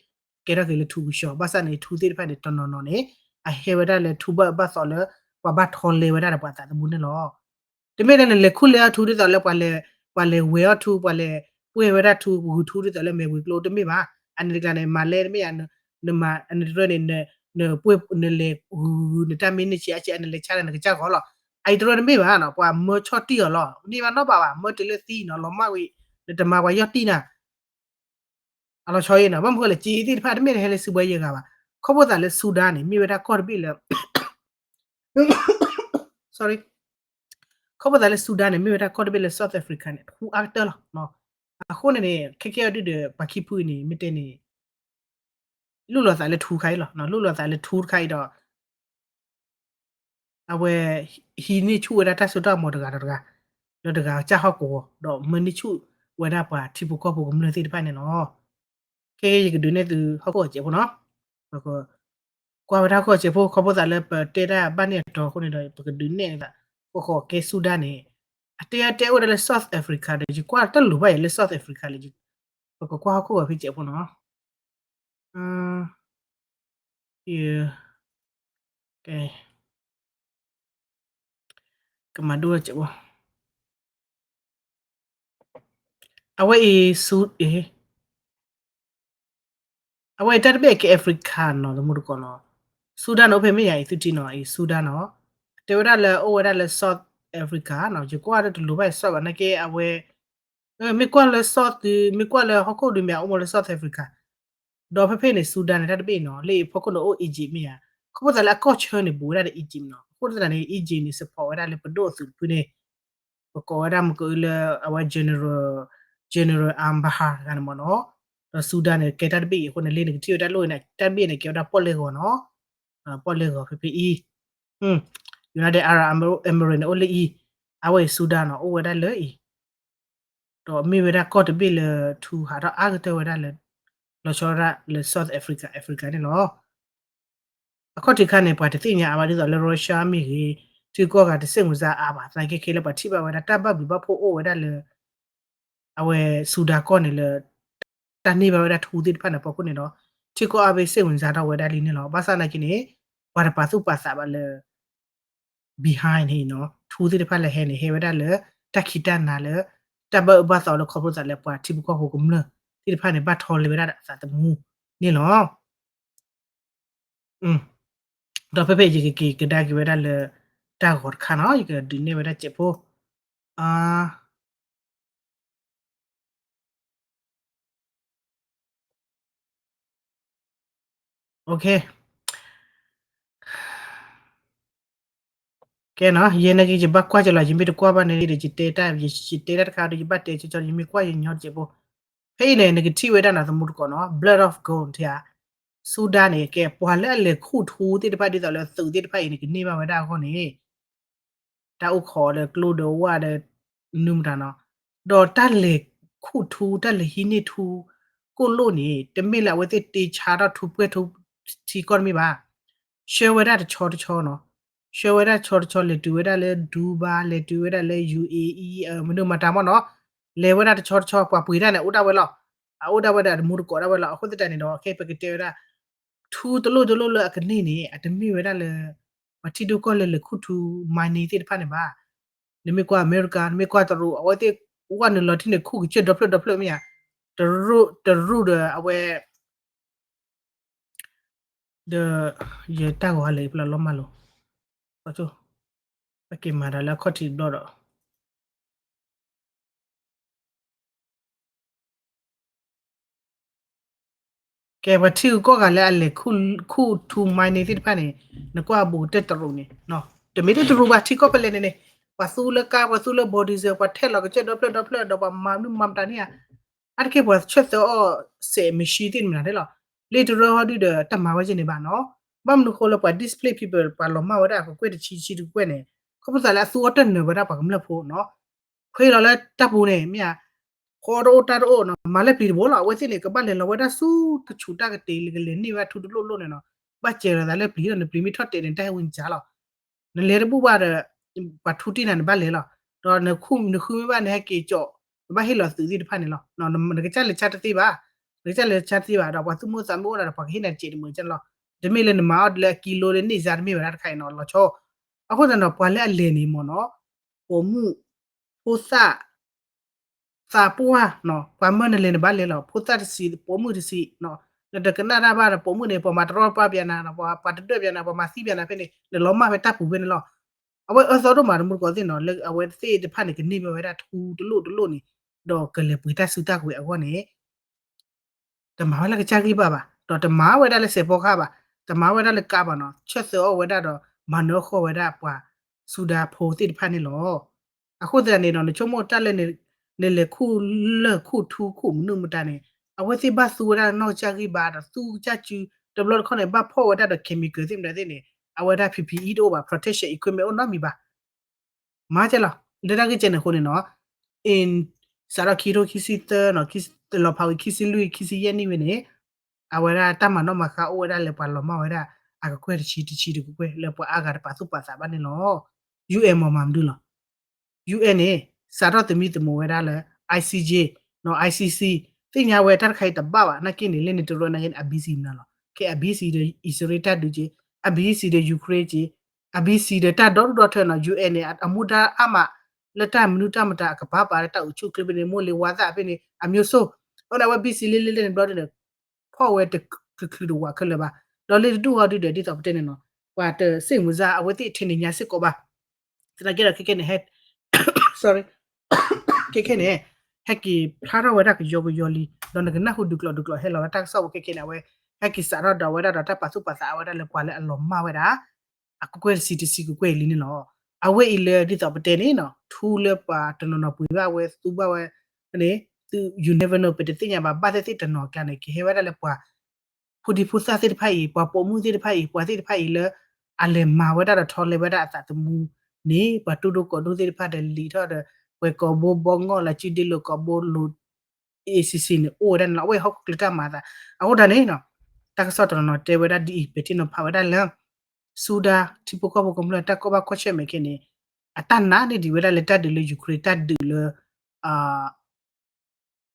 ကဲထီၣ်က့ၤလၢထူကဆှီ, ဘၣ်ဆၣ်န့ၣ် ထူသ့ၣ်တဖၣ်န့ၣ် တနီၤနီၤန့ၣ် အဟဲဝဲဒၣ်လၢထူဘၣ်အၢဘၣ်သီလၢ ပှၤဘၣ်ထီလဲဝဲဒၣ်ဒီးပှၤသးသမူန့ၣ်လီၤ. တမ့ၢ်လၢနလဲၤခူၣ်လဲအီၣ်ထူဒ်သိးလၢ ပှၤလဲၤဝဲအီၣ်ထူ ပှၤလဲၤပှဲၤဝဲဒၣ်ထူ ပဂုၤထူဒ်သိးလၢမဲာ်ဝံၤကျိတမ့ၢ်ဘၣ်. အန့ၣ်တကျါန့ၣ် မၤလဲတမ့ၢ်ဧါ, နမၤအန့ၣ်တရၢန့ၣ် နပှဲၤနလဲၤဂုၤဂုၤ နတၢ်မ့ၢ်န့ၢ်ဆံးအါဆံး အန့ၣ်လဲၤဆါလၢနကစၢ်ဂီၤလီၤ. အအံၤတရၢတမ့ၢ်ဘၣ်နီၤ, ပှၤမၢဆီၣ်တံၢ်အီၤလီၤ, န့ၢ်ဘၣ်နီတဘးဘၣ်, မၢတုၤလၢသံနီၤ လီၤမၢ်ဝံၤ နတမၤပှၤယီၢ်တံၢ်နၤ အလီၤဆီအံၤနီၤ, ဘၣ်မနုၤဃိလဲၣ် စ့သ့ၣ်တဖၣ် တမ့ၢ်တဟဲလၢစုဘၢယဲၢ်ဂၤဘၣ်. ခီဖျိသးလၢ Sudan န့ၣ် မ့ၢ်ဝဲဒၣ်ကီၢ်တဘ့ၣ်လၢ sorry, ခီဖျိသးလၢ Sudan န့ၣ် မ့ၢ်ဝဲဒၣ်ကီၢ်တဘ့ၣ်လၢ South Africa န့ၣ် ထူအါကတၢၢ်လီၤ. အဃိန့ၣ်န့ၣ် ခဲကဲအီၤဒုၣ်ဒီး ပှၤခံဖုအံၤန့ၣ် မ့ၢ်တဲန့ၣ် လိၣ်လီၤသးလၢထူတခါအံၤလီၤ, လိၣ်လီၤသးလၢထူတခါအံၤဒီး အဝဲ ဟံးန့ၢ်ဆူၣ်ဝဲဒၣ်တၢ်စိတၢ်ကမီၤတဂၤဒီးတဂၤ, ဒီးတဂၤကစၢ်ဟီၣ်ကဝီၤ, ဒီးမၢန့ၢ်ဆူၣ်ဝဲဒၣ်ပှၤထံဖိကီၢ်ဖိကမျၢၢ်သ့ၣ်တဖၣ်န့ၣ်လီၤ. ခဲကဲယကဒုးနဲၣ်သုဟီၣ်ခိၣ်အစဲးဖိနီၤ, ကွၢ်ဝဲဒၣ်ဟီၣ်ခိၣ်အစဲးဖိ ခီဖျိသးလၢပတဲတၢ်ဘၣ်န့ၣ်အတီၤအဃိန့ၣ်ဒီး ပကဒုးနဲၣ်သး ဃိဃိကဲ Sudan န့ၣ် အတဲအတဲအိၣ်ဝဲဒၣ်လၢ South Africa ဒီး ယကွၢ်တၢ်လိၤဘၣ်ယဲလၢ South Africa လၢ ပကကွၢ်ဟီၣ်ခိၣ်ဂီၤဖဲစဲးဖိနီၤ. ကဲ ကမၤဒိၣ်စဲးဖိ အဝဲအံၤ ဆူ အဝဲအံၤတၢ်တဘ့ၣ်ကဲ Africa နီၤ သမူတကိးနီၤ, Sudan န့ၣ်အိၣ်ဖဲမ့ၢ်ယၤအံၤသုထံနီၤ အံၤ Sudan နီၤ, တဲဝဲဒၣ်လၢအိၣ်ဝဲဒၣ်လၢ South Africa နီၤ, ယကွၢ်တၢ်တလိၤဘၣ်ယ South ဘၣ်နာ်က့ အဝဲ မ့ၢ်ကွၢ်လၢ South သု မ့ၢ်ကွၢ်လၢဟီၣ်ခိၣ်ဒုးမ့ၢ်အိၣ်မးလၢ South Africa, ဒီးဖဲဖဲန့ၣ် Sudan န့ၣ် တၢ်တဘ့ၣ်နီၤ လၢအံၤဖီခိၣ်န့ၣ်အိၣ် Egypt မ့ၢ်ယၤ, ခီဖျိသးလၢအကီၢ်ဆၢန့ၣ် ဘူးဝဲဒၣ်ဒီး Egypt နီၤ, အဃိသတးန့ၣ် Egypt န့ၣ် support ဝဲဒၣ်လၢပဒိၣ်အသုးတဖုန့ၣ် ပကိးဝဲဒၣ်မ့ၢ်ကအုလၢအဝဲ General, General al-Bahar တဂၤန့ၣ်မ့ၢ်နီၤ, ဒီး Sudan န့ၣ် ကဲတၢ်တဘ့ၣ်အံၤအဃိန့ၣ် လၢနကထံၣ်ဝဲတၢ်လိၣ်န့ၣ် တၢ်တဘ့ၣ်န့ၣ် ကဲဝဲဒၣ်ပီၣ်လဲၢ်ဂီၤနီၤ, ပီၣ်လဲၢ်ဂီၤဖဲဖဲအံၤ United Arab Emirates န့ၣ် အိၣ်လၢအံၤ, အဝဲအံၤ Sudan နီၤ အိၣ်ဝဲဒၣ်လၢအံၤ, ဒီးမ့ၢ်ဝဲဒၣ်ကီၢ်တဘ့ၣ်လၢထူဟးထီၣ်အါကတၢၢ်ဝဲဒၣ်လၢ လီၤဆီဒၣ်လၢ South Africa, Africa န့ၣ်လီၤ. အခီၣ်ထံးခါန့ၣ် ပှၤတသ့ၣ်ညါအါဘၣ်ဒ်သိးလၢ Russia မ့ၢ်ဂ့ၤ, ထံကီၢ်ဂၤတစ့ၣ်ဝင်စားအါဘၣ်, သနာ်က့ခဲလၢာ်ပှၤထံၣ်ဘၣ်ဝဲဒၣ်တၢ်ဘၣ်ဘျုးဘၣ်ဖှိၣ်အိၣ်ဝဲဒၣ်လၢ အဝဲ Sudan ကီၢ်န့ၣ်လၢ တၢ်န့ၢ်ဘၣ်ဝဲဒၣ်ထူသ့ၣ်တဖၣ်န့ၣ်အဖီခိၣ်န့ၣ်ဒီး ထံကီၢ်အါဘ့ၣ်စ့ၣ်ဝင်စားထီၣ်ဝဲဒၣ်လံန့ၣ်လီၤ. ဘၣ်ဆၣ်သနာ်က့န့ၣ် ပှၤတပာ်သူၣ်ပာ်သးဘၣ်လၢ behind န့ၣ်နီၤ, ထူသ့ၣ်တဖၣ်လၢဟဲန့ၣ် ဟဲဝဲဒၣ်လၢ တၢ်ခံးတၢ်နၤလၢ တၢ်ဘၣ်အၢဘၣ်သီလၢခီဖျိသးလၢပှၤထံဖိကီၢ်ဖိကမျၢၢ်သ့ၣ်တဖၣ်န့ၣ် ဘၣ်ထီလဲဝဲဒၣ်အသးသမူန့ၣ်လီၤ. ဒီးဖဲဖဲယကက့ၤကဒါက့ၤဝဲဒၣ်လၢ တၢ်ဂီၤတခါနီၤ, ယကဒုးနဲၣ်ဝဲဒၣ်စဲးဖိ ကဲနီၤ, ယဲနာ်က့ ယဘၣ်ကွၢ်ကလီၤ, ယမ့ၢ်တကွၢ်ဘၣ်န့ၣ်ဒီး ယတဲတၢ်, ယတဲတၢ်တခါဒီး ယဘၣ်တဲကလီၤ, ယမ့ၢ်ကွၢ်ယညီတစဲးဖိ, ဖဲအံၤန့ၣ် နကထံၣ်ဝဲဒၣ်နီၤ သမူတကိးနီၤ, blood of gold ထံဧါ, Sudan န့ၣ် ကဲပှၤလၢအလဲၤခူၣ်ထူသ့ၣ်တဖၣ်ဒ်သိးလၢသုးသ့ၣ်တဖၣ်အံၤန့ၣ် ကန့ၢ်ဘၣ်ဝဲဒၣ်အဂီၢ်န့ၣ် တၢ်အိၣ်ခိးဒီးကျိဒီးဝၣ်ဒီး နုာ်မတၤနီၤ, ဒီးတၢ်လဲၤခူၣ်ထူ တၢ်လဲၤဟံးန့ၢ်ထူ ကိၣ်လိၣ်န့ၣ် တမ့ၢ်လၢအဝဲသ့ၣ်တ့ဆါထီၣ်ထူပှဲၤထူ ထံကီၢ်တမ့ၢ်ဘၣ်, ဆှၢဝဲဒၣ်တဆီတဆီနီၤ, ဆှၢဝဲဒၣ်တဆီတဆီ လဲၤတုၤဝဲဒၣ်လၢ Dubai လဲၤတုၤဝဲဒၣ်လၢ ယူဢေအံ မနုၤမတၤမ့ၢ်နီၤ, လဲၤဝဲဒၣ်တဆီတဆီ ပှၤပှ့ၤတၢ်န့ၣ် အိၣ်ဒၣ်ဝဲလီၤ. အအိၣ်ဒၣ်ဝဲဒၣ် အတမူတကိးဒၣ်ဝဲလီၤ. အဃိသတးန့ၣ်ဒီး ခဲအံၤပကတဲဝဲဒၣ် ထူတလိၣ်တလိၣ်လၢအကန့ၢ်န့ၣ် အတမ့ၢ်ဝဲဒၣ်လၢ ပှၤထံဒိၣ်ကီၢ်လဲၤလဲၤခူၣ်ထူ mining သ့ၣ်တဖၣ်န့ၣ်ဘၣ်. နမ့ၢ်ကွၢ်အမဲရကၤ နမ့ၢ်ကွၢ်တရူး အဝဲသ့ၣ် ဝဲနုာ်လီၤထံန့ၣ် ခူၣ်ကစၢၢ်ဒီဖျၢၣ်ဒီဖျၢၣ်မ့ၢ်ဧါ, တရူး တရူးဒီးအဝဲ ဒီး ယတၢ်ဂီၤဟါလၢအပျၢ်လီၤမၢ်လိၤ, ပက့ၤမၤဒီးလၢအခီၣ်ထံးတဘျီဒီး ကဲ ပှၤထံဂုၤကီၢ်ဂၤလၢအလဲၤခူၣ်ထူ mining သ့ၣ်တဖၣ်န့ၣ် နကွၢ်ဘူးကတၢၢ်တရူးန့ၣ် တမ့ၢ်တတရူးဘၣ် ထံကီၢ်ဖဲလဲၣ်န့ၣ်န့ၣ် ပှၤသူလၢကါ ပှၤသူလၢ bulldozer ပှၤထဲလီၤကစၢၢ်ဒီဖျၢၣ်ဒီဖျၢၣ်ဒီးပှၤမၤမနုၤမၤမတၤန့ၣ်ဧါ အါတက့ၢ်ပှၤဆၢသၢအီၣ်စဲး machine သ့ၣ်မနုၤန့ၣ်လီၤ. လ့တရၢဟီဒုဒီးတၢ်မၤဝဲကဲန့ၣ်ဘၣ်နီၤ. ဘၣ်မနုၤဃိလၢပှၤ displaced people ပှၤလီၤမၢ်ဝဲဒၣ်အကကွဲၢ်တဆံတဆံတကကွဲၢ်န့ၣ် ခီဖျိသးလၢအသူအီၣ်တၢ်နၢၤဝဲဒၣ်ပှၤကမျၢၢ်ဖိနီၤ. ခွ့လီၤလၢတၢ်ပူၤန့ၣ် မ့ၢ်ဧါ, ဃီတအိၣ်တၢ်တအိၣ်နီၤ မၤလၢပျံၤတဘိလီၤ. အဝဲသ့ၣ်န့ၣ် ကဘၣ်လဲၤလီၤဝဲဒၣ်ဆူတဆူးတၢ်ကတ့ၤလၢကလဲၤန့ၢ်ဝဲထူတလိၣ်လိၣ်န့ၣ်နီၤ. ဘၣ်စဲၤလီၤသးလၢပျံၤဒီး နပျံၤမ့ၢ်ထီၣ်တဲာ်န့ၣ် တၢ်ဟဲဝံစၢ်လီၤ. နလဲၤတဘူၣ်ဘၣ်ဒီး ပှၤထူတ့ၢ်နၤန့ၣ်ဘၣ်လဲၤလီၤ. ဒီးနဃုမ့ၢ်ဘၣ်နဟဲက့ၤကၠီး နဘၣ်ဟ့ၣ်လီၤသုးသ့ၣ်တဖၣ်န့ၣ်လီၤ. နကစၢ်လဲၤဆါတသ့ဘၣ်, နကစၢ်လဲၤဆါတသ့ဘၣ် ဒီးပှၤသူၣ်မိၢ်သးမုၣ်အိၣ်ဒၣ်ဒီး ပှၤကဟ့ၣ်နၤတစဲးတမုာ်ကဲန့ၣ်လီၤ. တမ့ၢ်လၢနမၤအီၣ်လၢအကံလိလၢန့ၢ်စါတမ့ၢ်ဘၣ်တၢ်တခါအံၤနီၤ လီၤဆီ. အဃိသတးဒီး ပှၤလၢအလဲၤန့ၣ်မ့ၢ်နီၤ ပိာ်မုၣ် ဖိသၣ် သးပှၢ်နီၤ ပှၤမၢနလဲၤနဘၣ်လဲၤလီၤ ဖိသၣ်တဆံ ပိာ်မုၣ်တဆံနီၤ. နတကနၣ်တၢ်ဘၣ်ဒီး ပိာ်မုၣ်န့ၣ် ပှၤမၤတရီတပါပျးနၤ ပှၤတဒၢပျးနၤ ပှၤမၤသံပျးနၤဖဲန့ၣ် နလီၤမၢ်ဖဲတၢ်ပူၤဖဲန့ၣ်လီၤ. အဝဲအၢသီဒိၣ်မးတမူတကိးသ့ၣ်နီၤ လၢအဝဲသ့ၣ်တဖၣ်န့ၣ် ကန့ၢ်ဘၣ်ဝဲဒၣ်ထူတလိၣ်တလိၣ်န့ၣ် ဒီးကလဲၤပှ့ၤတၢ်စုတၢ်ကဝဲၤအဂီၢ်န့ၣ် တမၤဝဲလၢကစၢ်ဂံၢ်ဘါဘၣ် ဒီးတမၤဝဲဒၣ်လၢစဲးဖီကဟၣ်ဘၣ်, တမၤဝဲဒၣ်လၢကါဘၣ်နီၤ ဆၢသၢအီၣ်ဝဲဒၣ်ဒီး မၤနၢၤဃီၣ်ဝဲဒၣ်ပှၤစူဒၤဖိသ့ၣ်တဖၣ်န့ၣ်လီၤ. အဃိသတးန့ၣ်ဒီး နဆိကမိၣ်တၢ်လၢ နလဲၤခူၣ်လၢၢ်ခူၣ်ထူခူၣ်မနုၤမတၤန့ၣ် အဝဲသ့ၣ်ဘၣ်သူဝဲဒၣ်နီၢ်ကစၢ်ဂံၢ်ဘါဒီး သူကစၢ်စု တဘျီတခီၣ်န့ၣ် ဘၣ်ဖီၣ်ဝဲဒၣ်ဒီး chemical သ့ၣ်မတၤသ့ၣ်န့ၣ် အဝဲဒၣ် P P E တအိၣ်ဘၣ် protection equipment အိၣ်နီတမံၤဘၣ် မၤကဲလီၤ လၢတၢ်ဂ့ၢ်ကဲန့ၣ်အဃိန့ၣ်နီၤ စးထီၣ်ခံထိခံဆံသၢနီၤ လီၤဖးဝံၤခံဆံလွံၢ် ခံဆံယဲၢ်နံၣ်ဝဲန့ၣ် အဝဲဒၣ်တၢ်မၤနီၣ်မၤဃါအိၣ်ဝဲဒၣ်လၢပှၤလီၤမၢ်ဝဲဒၣ် အကကွဲၢ်တဆံတဆံတကကွဲၢ် လၢပှၤအါဂၤတပာ်သူၣ်ပာ်သးဘၣ်န့ၣ်လီၤ. U N မ့ၢ်မၤမနုၤလီၤ U N န့ၣ် စးထီၣ်သမံသမိးဝဲဒၣ်လၢ I C J နီၤ I C C သ့ၣ်ညါဝဲတၢ်တခါအံၤတဘၣ်ဘၣ် နာ်က့န့ၣ် လၢန့ၣ်တရၢနာ်က့န့ၣ် အဘံစံးမနုၤလီၤ ခဲအဘံစံးဒီး အံၣ်စရ့လးတၢ်ဒုးက့ အဘံစံးဒီး ယူၤခရ့ၣ်က့ အဘံစံးဒီးတၢ်ဒီဒူၣ်ဒီထၢနီၤ U N န့ၣ် အမူဒါအါမး လၢတၢ်မနုၤတၢ်မတၤအကပၤပာ်လၢတၢ်အိၣ်ဆူၣ်ချ့ဖဲန့ၣ် မိၢ်လ့ၤဝါသၣ်ဖဲန့ၣ် အမျိုးစုံ အဝဲဒၣ်ဝဲဘံစံးလ့လ့လ့န့ၣ်ဘျီဒ်န့ၣ် ဖီၣ်ဝဲတချုးတဝးခဲလၢာ်ဘၣ် ဒီးလ့တဒူၣ်ဟီဒုဒီး ဒ်သိးပတဲန့ၣ်နီၤ ပှၤတစ့ၣ်မုာ်စၢ် အဝဲသ့ၣ်ထဲန့ၣ်ညါစ့ၢ်ကီးဘၣ် သနာ်က့ဒီးခဲခဲန့ၣ် ဟဲ sorry ခဲခဲန့ၣ် ဟဲက့ၤဖျါထီၣ်ဝဲဒၣ်ကယီကယီလံ ဒီးနကနၢ်ဟူဒုးကျိးဒုးကျိးဟဲလီၤဝဲတၢ်ကစီၣ်ဝဲခဲခဲန့ၣ် အဝဲ ဟဲက့ၤစးထီၣ်ဒီးဝဲဒၣ်ဒီးတၢ်ပာ်သူၣ်ပာ်သးအဝဲဒၣ်လၢပှၤလၢအလီၤမၢ်ဝဲဒၣ် အကကွဲၢ်တဆံတဆံကကွဲၢ်အံၤလံန့ၣ်လီၤ. အဝဲအံၤလၢဒ်သိးပတဲန့ၣ်နီၤ ထူလၢပှၤတနီၤနီၤပှ့ၤဘၣ်ဝဲသူဘၣ်ဝဲန့ၣ် you never know ပတသ့ၣ်ညါဘၣ် ဘၣ်သ့ၣ်သ့ၣ်တနီၤကျါန့ၣ် ကဟဲဝဲဒၣ်လၢပှၤ ဖိဒံဖိသၣ်သ့ၣ်တဖၣ်အံၤ ပှၤပိာ်မုၣ်သ့ၣ်တဖၣ်အံၤ ပှၤသ့ၣ်တဖၣ်အံၤလၢ အလဲၤမၤဝဲဒၣ်ဒီးထီလဲဝဲဒၣ်အသးသမူန့ၣ် ပှၤတူၢ်ဒိၣ်ကိးဒိၣ်သ့ၣ်တဖၣ်ဒီးလံာ်ထီၣ်ဒီး ပှၤကိးဘိဘီငီၢ်လၢစုဒ့လိာ်ကိးဘိလိာ် A C C န့ၣ် အိၣ်ဝဲဒၣ်န့ၣ်လီၤ. အဝဲဟီၣ်ခိၣ်ချၢတၢ်မၤအသး အဃိဒၣ်န့ၣ်နီၤ တၢ်ကစီၣ်တနီၤနီၤတဲဝဲဒၣ်ဒ်အံၤ ပထံၣ်နီၤဖးဝဲဒၣ်လၢ ဆူဒၣ် ထံဖိကီၢ်ဖိကမျၢၢ်တၢ်ကီဘၣ်ကွၢ်ဆၢၣ်မဲာ်ခဲန့ၣ် အတၢ်နာ်န့ၢ်ဒံးဝဲဒၣ်လၢတၢ်ဒုးလၢ ယူၤခရ့ၣ် တၢ်ဒုးလၢ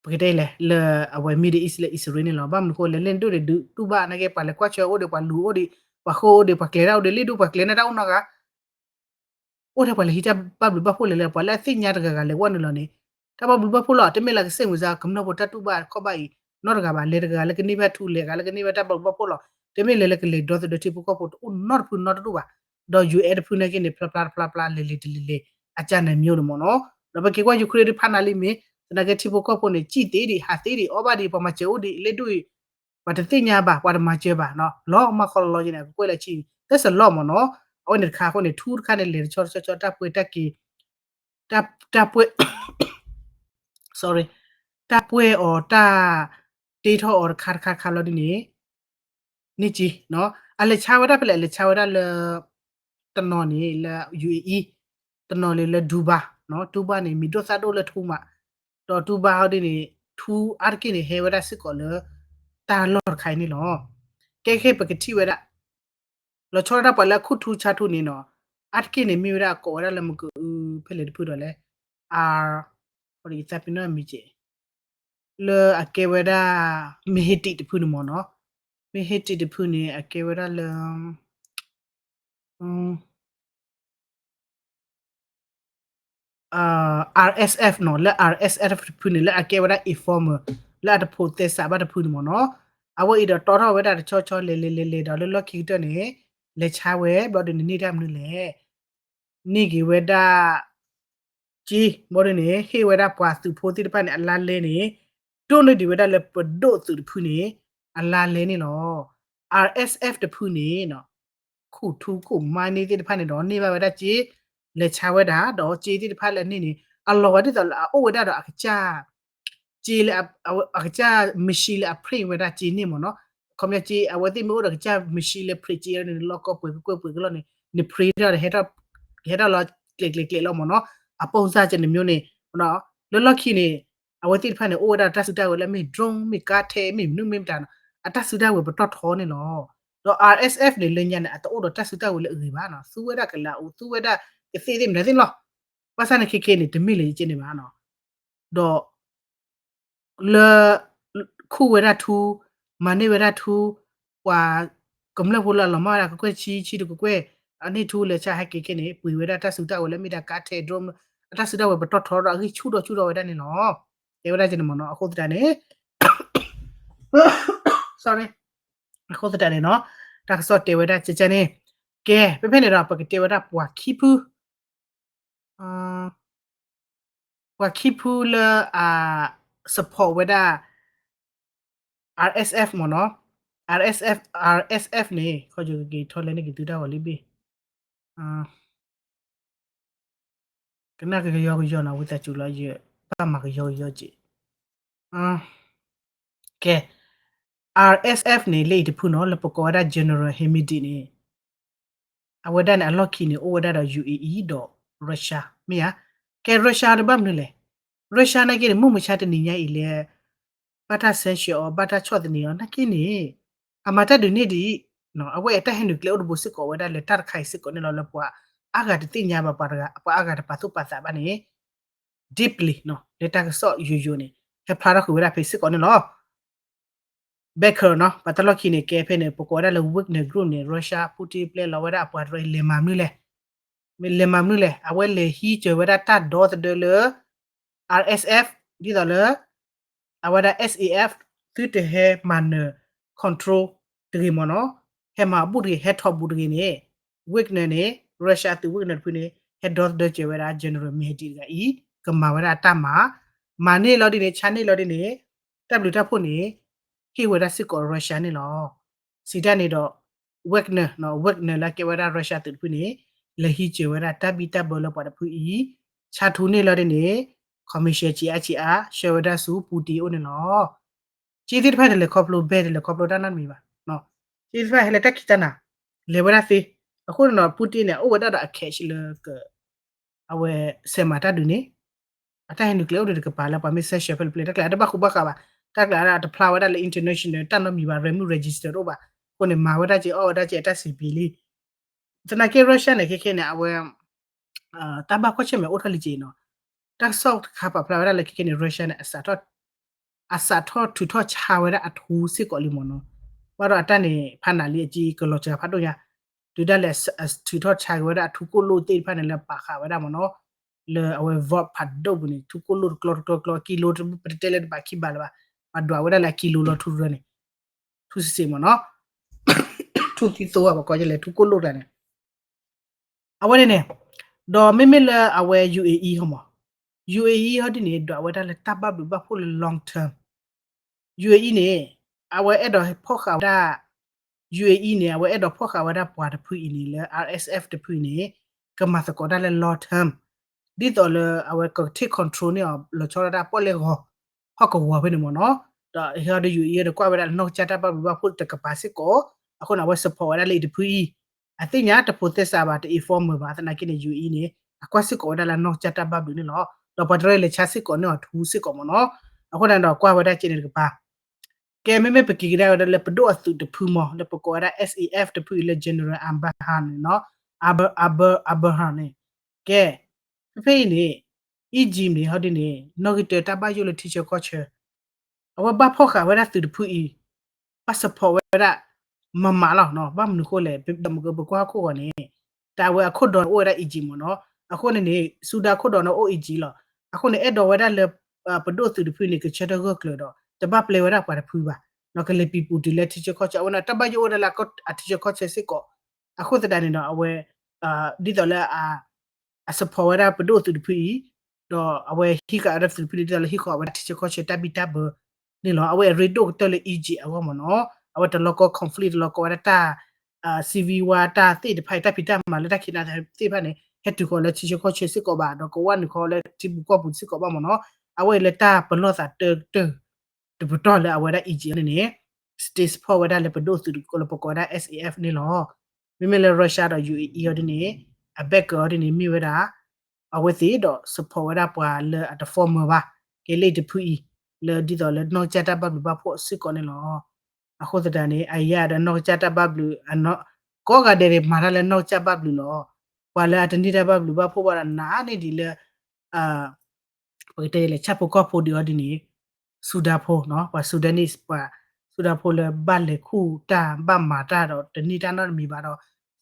ပကတဲလဲၣ် လၢအဝဲ Middle East လၢအံၣ်စရ့လးန့ၣ်လီၤ. ဘၣ်မနုၤအဃိလဲၣ် လ့ၣ်ဒိၣ်န့ၣ်ဒုးတူၢ်ဘၣ်နာ်က့ ပှၤလဲၤကွၢ်ဆၢၣ်အိၣ်ဒီး ပှၤလူၤအိၣ်ဒီး ပှၤဃိအိၣ်ဒီး ပှၤကျဲၤတၢ်အိၣ်ဒီး လ့ၣ်ဒိၣ်ပှၤကျဲၤန့ၢ်တၢ်အိၣ်နီတဂၤ အိၣ်ထဲပှၤလဲၤဟံးတၢ်ဘၣ်ဘျုးဘၣ်ဖှိၣ်လဲၣ်လဲၣ် ပှၤလၢအသ့ၣ်ညါတဂၤဂၤလဲၤဝဲနုာ်လီၤန့ၣ် တၢ်ဘၣ်ဘျုးဘၣ်ဖှိၣ်လီၤ. တမ့ၢ်လၢကစ့ၢ်မုာ်စၢ် ကမျၢၢ်ဖိတၢ်တူၢ်ဘၣ်ခီၣ်ဘၣ်အံၤ နီတဂၤဘၣ် လဲၤတဂၤလၢကန့ၢ်ဘၣ်ထူ လဲၤတဂၤလၢကန့ၢ်ဘၣ်တၢ်ဘၣ်ဘျုးဘၣ်ဖှိၣ်လီၤ. တမ့ၢ်လၢလၢကလဲၤဒီသဒၢထံဖိကီၢ်ဖိတအိၣ်နီတဖုနီတဒူၣ်ဘၣ်. ဒီး ယူၤအဲၣ် တဖုန့ၣ်က့န့ၣ် ဖျါဖျါတဖျါဖျါ လဲၤလဲၤတလဲၤလဲၤ အကၢ်န့ၣ်မျိုးန့ၣ်မ့ၢ်နီၤ. ဒီးပက့ၤကွၢ်ယူၤခရ့ၣ်တဖၣ်နၤလံမ့ၢ် သနာ်က့ထံဖိကီၢ်ဖိန့ၣ် စံၣ်သ့ဒံး ဟးသ့ဒံး အီၣ်ဘၣ်ဒံး ပှၤမၤစၢၤအိၣ်ဒံး လ့ၣ်ဒိၣ်အံၤ ပှၤတသ့ၣ်ညါဘၣ် ပှၤတမၤစၢၤဘၣ်နီၤ လီၤမၢ်ခီလီၤလီၤက့န့ၣ် အကကွဲၢ်လၢဆံ တစလီၢ်မ့ၢ်နီၤ. အဝဲန့ၣ်တခါအဃိန့ၣ် ထူတခါန့ၣ် လဲၤတဆီတဆီဆီ တၢ်ပှဲၤတၢ်က့ၤ တၢ် တၢ်ပှဲၤ sorry တၢ်ပှဲၤအီၤ တၢ်တ့ထီၣ်အီၤတခါတခါတခါလီၤဒ်န့ၣ် န့ၢ်က့ၤနီၤ အလဲၤဆါဝဲဒၣ်ဖဲလဲၣ် အလဲၤဆါဝဲဒၣ်လၢ တနီၤန့ၣ်လၢ ယူၤအ့အံ တနီၤန့ၣ်လၢ ဒူဘါ နီၤ ဒူဘါန့ၣ် မံၤဒိၣ်သၣ်ဒိၣ်လၢထူမး ဒီးဒူဘါဟီဒ်န့ၣ် ထူအါတက့ၢ်န့ၣ် ဟဲဝဲဒၣ်စ့ၢ်ကီးလၢ တၢ်လီၢ်တခါအံၤန့ၣ်လီၤ. ကဲခဲပကထံၣ်ဝဲဒၣ် လီၤဆီဒၣ်တၢ်ပှၤလၢအခူၣ်ထူဆါထူန့ၣ်နီၤ အါတက့ၢ်န့ၣ် မ့ၢ်ဝဲဒၣ်အကိးဝဲဒၣ်လၢမကအုဖဲလဲၣ်တဖုဒီးလဲၣ် အါ ယသးပ့ၤနီၣ်မံၤက့ၤ လၢအကဲဝဲဒၣ် မ့ၢ်ဟ့တံၣ်တဖုန့ၣ်မ့ၢ်နီၤ, မ့ၢ်ဟ့တံၣ်တဖုန့ၣ် အကဲဝဲဒၣ်လၢ RSF နီၤ, လၢ RSF တဖုန့ၣ် လၢအကဲဝဲဒၣ် informer လၢအတဖိးသဲစးဘၣ်တဖုန့ၣ်မ့ၢ်နီၤ, အဝဲအံၤဒီးတီထီၣ်ဝဲဒၣ်တဆီဆီ လဲၤလဲၤလဲၤလဲၤဒီးလၢလီၢ်ခံကတၢၢ်န့ၣ် လဲၤဆါဝဲ ဘျီဒုးန့ၣ်န့ၢ်တၢ်မနုၤလဲၣ်, န့ၢ်က့ၤဝဲဒၣ် က့ ဘျီဒုးန့ၣ် ဟ့ၣ်ဝဲဒၣ်ပှၤသုးဖိသ့ၣ်တဖၣ်န့ၣ် အလါလဲန့ၣ် ဒိၣ်န့ၢ်ဒံးဝဲဒၣ်လၢပဒိၣ်သုးတဖုန့ၣ် အလါလဲန့ၣ်လီၤ. RSF တဖုန့ၣ် ခိၣ်ထူခိၣ်မါန့ၢ်သ့ၣ်တဖၣ်န့ၣ်ဒီး န့ၢ်ဘၣ်ဝဲဒၣ်က့ လဲၤဆါဝဲဒၣ် ဒီးက့သ့ၣ်တဖၣ်လၢအန့ၢ်န့ၣ် အလီၤဝဲဒ်သိးလၢအအိၣ်ဝဲဒၣ်ဒီးအကစၢ် က့လၢ အကစၢ် machine လၢအ print ဝဲဒၣ် က့န့ၣ်မ့ၢ်နီၤ, ခီပညီက့ အဝဲသ့ၣ်မ့ၢ်အိၣ်ဒီးကစၢ် machine လၢ print က့န့ၣ် လီၢ်ကီၢ်ပှဲၤကကွဲၢ်ပှဲၤကလီၢ်န့ၣ် န print ဒီး ဟဲထီၣ်လီၤ ကျဲးကျဲးကျဲးလီၤမ့ၢ်နီၤ, အပိၢ်စၢ်က့န့ၣ်မ့ၢ်န့ၣ် လၢလီၢ်ခံန့ၣ် အဝဲသ့ၣ်တဖၣ်န့ၣ် အိၣ်ဝဲဒၣ်တၢ်စုတၢ်ဝဲၤလၢမ့ၢ် drone မ့ၢ်ကါထဲ မ့ၢ်မနုၤမ့ၢ်မတၤနီၤ အတၢ်စုတၢ်ဝဲၤပတီၢ်ထီန့ၣ်လီၤ. ဒီး RSF န့ၣ် လၢညါန့ၣ် အတအိၣ်ဒီးတၢ်စုတၢ်ဝဲၤလၢအဂ့ၤဘၣ်နီၤ, သူဝဲဒၣ်ကလးအူ သူဝဲဒၣ်ကသ့ၣ်သ့ၣ်မတၤသ့ၣ်န့ၣ်လီၤ. ဘၣ်ဆၣ်န့ၣ်ခဲခဲန့ၣ် တမ့ၢ်လၢယကဲန့ၣ်ဘၣ်နီၤ, ဒီး လၢ ခူၣ်ဝဲဒၣ်ထူ, မၤန့ၢ်ဝဲဒၣ်ထူ, ပှၤ ကမျၢၢ်ဖိလၢအလီၤမၢ်ဝဲဒၣ်ကကွဲၢ်ဆံဆံတကကွဲၢ်, အန့ၢ်ထူလဲၤဆါဟဲက့ၤခဲန့ၣ် ပှ့ၤဝဲဒၣ်တၢ်စုတၢ်ဝဲၤလၢမ့ၢ်ဒၣ်ကါထဲ drone အတၢ်စုတၢ်ဝဲၤပတီၢ်ထီဒီးအဂံၢ်ဆူၣ်ထီၣ်ဆူၣ်ထီၣ်ဝဲဒၣ်န့ၣ်လီၤ. တဲဝဲဒၣ်ကန့ၣ်မ့ၢ်နီၤ, အဃိသတးန့ၣ် sorry, အဃိသတးန့ၣ်နီၤ, တၢ်ကစီၣ်တဲဝဲဒၣ်ကကန့ၣ်, ကဲ ဖဲဖဲန့ၣ်ဒီး ပကတဲဝဲဒၣ်ပှၤခံဖု ပှၤခံဖုလၢအ support ဝဲဒၣ် RSF မ့ၢ်နီၤ, RSF, RSF န့ၣ် ခီယကက့ၤထီၣ်လဲန့ၢ်က့ၤသုတၢ်ဂီၤလံဘ့ၣ်, ကနၣ်ကယီကယီနီၤ ဝံသးစူၤလီၤ ယဘၣ်မၤကယီကယီက့ၤ, ကဲ RSF န့ၣ် လၢအံၤတဖုနီၤ လၢပကိးဝဲဒၣ် General Hamidti န့ၣ် အဝဲဒၣ်န့ၣ် အလီၢ်ခံန့ၣ် အိၣ်ဝဲဒၣ်ဒီး UAE ဒီး Russia မ့ၢ်ဧါ, ကဲ Russia တဘၣ်မနုၤလဲၣ်, Russia နာ်က့န့ၣ် မုၢ်မဆါတနံၤညါအံၤလဲၣ်, ဘၣ်တၢ် sanction အီၤ ဘၣ်တၢ်ဆီၣ်သနံးအီၤ နာ်က့န့ၣ် အမၤတၢ်ဒုးန့ၢ်ဒံး, အဝဲအတၢ်ဟဲနုာ်ကျဲအိၣ်တဘိစ့ၢ်ကီးဝဲဒၣ်လၢတၢ်တခါအံၤစ့ၢ်ကီးန့ၣ်လီၤ လၢပှၤအါဂၤတသ့ၣ်ညါဘၣ် ပှၤအါဂၤတပာ်သူၣ်ပာ်သးဘၣ်န့ၣ် deeply လၢတၢ်ကစီၣ်ယိာ်ယိာ်န့ၣ် ဟဲဖျါထီၣ်ဃုာ်ဝဲဒၣ်ဖဲစ့ၢ်ကီးန့ၣ်လီၤ. ဘဲခၢနီၤ ပှၤတၢ်လီၢ်ခံန့ၣ် ကဲဖဲန့ၣ် ပကိးဝဲဒၣ်လၢ Wagner Group န့ၣ် Russia Putin ပျဲလီၤဝဲဒၣ်အပှၤတရၢလဲၤမၤမနုၤလဲၣ်, လဲၤမၤမနုၤလဲၣ်, အဝဲလဲၤဟံးစၢၤဝဲဒၣ်တၢ်ဒီသဒၢလၢ RSF ဒ်သိးလၢ အဝဲဒၣ် SAF သုတဟဲမၤနၢၤ control တဂ့ၤမ့ၢ်နီၤ, ဟဲမၤအဘူၣ်တဂ့ၤ ဟဲထီၣ်ဘူးတဂ့ၤန့ၣ် Wagner န့ၣ် Russia သုး Wagner တဖုန့ၣ် ဟဲဒီသဒၢစၢၤဝဲဒၣ် General Mehdi တဂၤအံၤ ကမၤဝဲဒၣ်တၢ်မၤ, မၤန့ၢ်လီၤဒ်န့ၣ် ဆါန့ၢ်လီၤဒ်န့ၣ် တၢ်ဘျုးတၢ်ဖှိၣ်န့ၣ် ဟ့ၣ်ဝဲဒၣ်စ့ၢ်ကီး Russia န့ၣ်လီၤ. စံးတၢ်န့ၣ်ဒီး Wagner, Wagner လၢကဲဝဲဒၣ် Russia သုးတဖုန့ၣ် လဲၤဟံးစၢၤဝဲဒၣ်တၢ်ဘံၣ်တၢ်ဘၢလၢပှၤတဖုအံၤ ဆါထူန့ၢ်လီၤဒ်န့ၣ် commission ဆံးအါဆံးအါ ဆှၢဝဲဒၣ်ဆူ Putin အအိၣ်န့ၣ်လီၤ. က့သ့ၣ်တဖၣ်တလဲၤခီဖျိ ဘဲတလဲၤခီဖျိတၢ်နီတမံၤဘၣ်. က့သ့ၣ်တဖၣ်ဟဲလၢတၢ်ခံးတၢ်နၤ လဲၤဝဲဒၣ်သ့. အဃိန့ၣ်ဒီး Putin န့ၣ် အိၣ်ဝဲဒၣ်ဒီးအ cash လၢ အဝဲ ဆဲးမၤတၢ်ဒုးန့ၣ် အတၢ်ဟဲနုာ်ကျဲအိၣ်ဒီးတကပၤလၢပှၤမ့ၢ် sanction ဖဲလဲၣ်ဖဲလဲၣ် တၢ်ကျးတဘၣ်ဃူဘၣ်ဃးဘၣ်, တၢ်ကျးဒၣ်တဖျါဝဲဒၣ်လၢ international တၢ်နီတမံၤဘၣ် ရဲမုၢ် register တအိၣ်ဘၣ်. အဃိန့ၣ် မၤဝဲဒၣ်က့ အီၣ်ဝဲဒၣ်က့ အတၢ်စံးပံးလံ. သနာ်က့ Russia န့ၣ် ခဲခဲန့ၣ် အဝဲ တၢ်ဘၣ်ကွၢ်ဆၢၣ်မဲာ်အိၣ်ထီၣ်လံက့နီၤ. တၢ်ကစီၣ်တခါပာ်ဖျါဝဲဒၣ်လၢခဲခဲန့ၣ် Russia န့ၣ် အစးထီၣ်ထုးထီၣ်ဆါဝဲဒၣ်အထူစ့ၢ်ကီးလံမ့ၢ်နီၤ. ဘၣ်ဒီးအတၢ်န့ၣ် ဖးနၤလံအက့ကလီၤစှၤဖးဒိၣ်ညါ, တုၤဒၣ်လဲာ်ထုးထီၣ်ဆါက့ၤဝဲဒၣ်အထူကိၣ်လိၣ်သ့ၣ်တဖၣ်န့ၣ် လၢပာ်ဃာ်ဝဲဒၣ်မ့ၢ်နီၤ, လၢအဝဲ vault ဖးဒိၣ်ပူၤန့ၣ် ထူကိၣ်လိၣ်တကျီတကျီတကျီ ကံလိ ပတတဲလၢတဘးခံဘးလၢၤဘၣ်, ပှၤဒွးဝဲဒၣ်လၢအကံလိလီၤထူတရၢန့ၣ် ထူစ့ၢ်စ့ၢ်မ့ၢ်နီၤ, ထူသံသိဘၣ် ပကိးလဲၣ် ထူကိၣ်လိၣ်တကျါန့ၣ် အဝဲန့ၣ်န့ၣ်, ဒီးမ့မ့ၢ်လၢအဝဲ UAE ဟီမး, UAE ဟီဒ်န့ၣ် ဒွးဝဲဒၣ်လၢတၢ်ဘၣ်ဘျုးဘၣ်ဖှိၣ်လၢ long term, UAE န့ၣ် အဝဲအဲၣ်ဒိးဖီၣ်ဃာ်ဝဲဒၣ်, UAE န့ၣ် အဝဲအဲၣ်ဒိးဖီၣ်ဃာ်ဝဲဒၣ်ပှၤတဖုအံၤန့ၣ် လၢ RSF တဖုအံၤန့ၣ် ကမၤသကိးတၢ်လၢ long term, ဒ်သိးလၢအဝဲက take control န့ၢ်အီၤ လီၤဆီဒၣ်တၢ်ပီၣ်လဲၣ်ဂီၤ ဟီၣ်ကဝီၤဖဲန့ၣ်မ့ၢ်နီၤ, ဒီးဟီဒီး UAE ဒီးကွၢ်ဝဲဒၣ်လၢနီၢ်ကစၢ်တၢ်ဘၣ်ဘျုးဘၣ်ဖှိၣ်တကပၤစ့ၢ်ကီး, အဃိန့ၣ် အဝဲ support ဝဲဒၣ်လၢအံၤတဖုအံၤ, အသ့ၣ်ညါတဖိးသဲစးဘၣ်တ informer ဘၣ် သနာ်က့န့ၣ် UAE န့ၣ် အကွၢ်စ့ၢ်ကီးဝဲဒၣ်လၢနီၢ်ကစၢ်တၢ်ဘၣ်ဘျုးန့ၣ်လီၤ, ဒီးပှၤတရၢလဲၤဆါစ့ၢ်ကီးန့ၢ်အီၤထူစ့ၢ်ကီးမ့ၢ်နီၤ, အဃိန့ၣ်ဒီးကွၢ်ဝဲဒၣ်ကဲန့ၣ်တကပၤ ကဲမ့မ့ၢ်ပက့ၤကဒါဝဲဒၣ်လၢပဒိၣ်အသုးတဖုမး လၢပကိးဝဲဒၣ် SAF တဖုအံၤလၢ General Abraham န့ၣ်နီၤ, Abraham န့ၣ်, ကဲ, ဖဲဖဲအံၤန့ၣ်, Egypt န့ၣ် ဟီဒ်န့ၣ် နီၣ်ဂံၢ်တၢတၢ်ဘၣ်ယိၣ်လၢထံဆၢကီၢ်ဆၢ အဝဲဘၣ်ဖီၣ်ဃာ်ဝဲဒၣ်သုးတဖုအံၤ ဘၣ် support ဝဲဒၣ် မမးလီၤနီၤ. ဘၣ်မနုၤအဃိလဲၣ် ဒီးမ့ၢ်ကပကွၢ်ဟီၣ်ခိၣ်ဂီၤန့ၣ် တၢ်အဝဲအခိၣ်ဒီးန့ၣ်အိၣ်ဝဲဒၣ် Egypt မ့ၢ်နီၤ. အဃိန့ၣ်န့ၣ် ဆူဒၣ်ခိၣ်ဒီးန့ၣ်အိၣ် Egypt လီၤ. အဃိန့ၣ် အဲၣ်ဒိးဝဲဒၣ်လၢ ပဒိၣ်သုးတဖုန့ၣ် ကဆၢထၢၣ်ဂၢၢ်ကျၢၤဒီး တဘၣ်ပျဲဝဲဒၣ်ပှၤတဖုဘၣ်. ကလဲၤပံၤပူၤတုၤလၢထံဆၢကီၢ်ဆၢ အဝဲန့ၣ် တၢ်ဘၣ်ယိၣ်အိၣ်ဝဲဒၣ်လၢအထံဆၢကီၢ်ဆၢစ့ၢ်ကီး. အဃိသတးန့ၣ်ဒီး အဝဲ ဒ်သိးလၢ အ support ဝဲဒၣ်ပဒိၣ်သုးတဖုအံၤ ဒီးအဝဲဟံးဃာ်ဝဲဒၣ်သုးတဖုန့ၣ် ဒ်သိးလၢဟံးဃာ်ဝဲဒၣ်ထံဆၢကီၢ်ဆၢတၢ်ဘံၣ်တၢ်ဘၢန့ၣ်လီၤ. အဝဲအရ့ဒိၣ်ကတၢၢ်လၢ Egypt အဂီၢ်မ့ၢ်နီၤ. အဝဲတလီၤကီ conflict တလီၤကီဝဲဒၣ်တၢ် civil war တၢ်သ့ၣ်တဖၣ်အံၤ တၢ်ဖံးတၢ်မၤလၢတၢ်ခံးနါသ့ၣ်တဖၣ်န့ၣ် ဟဲတုၤဃီၤလၢထံဆၢကီၢ်ဆၢစ့ၢ်ကီးဘၣ် ဒီးကဝၢ်နုာ်ဃီလၢထံပူၤကီၢ်ပူၤစ့ၢ်ကီးဘၣ်မ့ၢ်နီၤ. အဝဲအံၤလၢတၢ်ပလီၢ်သးတၢၢ်ကတၢၢ် တပတီၢ်လၢအဝဲဒၣ် Egypt န့ၣ်န့ၣ် state support ဝဲဒၣ်လၢပဒိၣ်သုးတကီလၢပကိးဝဲဒၣ် S A F န့ၣ်လီၤ. မ့မ့ၢ်လၢ Russia ဒီး U A E အီၤဒ်န့ၣ် အ back အီၤဒ်န့ၣ် မ့ၢ်ဝဲဒၣ် အဝဲသ့ၣ်ဒီး support ဝဲဒၣ်ပှၤလၢအတ former ဘၣ် ကဲလၢတဖုအံၤ လၢဒ်သိးလၢနီၢ်ကစၢ်တၢ်ဘၣ်ဘျုးဘၣ်ဖှိၣ်စ့ၢ်ကီးန့ၣ်လီၤ. အဃိသတးန့ၣ် အယၤဒီးနီၢ်ကစၢ်တၢ်ဘၣ်ဘျုး ကိးဂၤဒဲးန့ၣ် မၤတၢ်လၢနီၢ်ကစၢ်ဘၣ်ဘျုးလီၤ. ပှၤလၢအတန့ၢ်တၢ်ဘၣ်ဘျုးဘၣ်ဖှိၣ်ဘၣ်ဒီးနးန့ၢ်ဒံးလၢ ပကတဲလဲၣ် ဆၣ်ဖိကီၢ်ဖိဒံးအီၤဒ်န့ၣ် ဆူဒၣ်ဖိနီၤ ပှၤ Sudanese ပှၤ ဆူဒၣ်ဖိလၢဘၣ်လဲၤခူၣ်တၢ်ဘၣ်မၤတၢ်ဒီးတန့ၢ်တၢ်နီတမံၤဘၣ်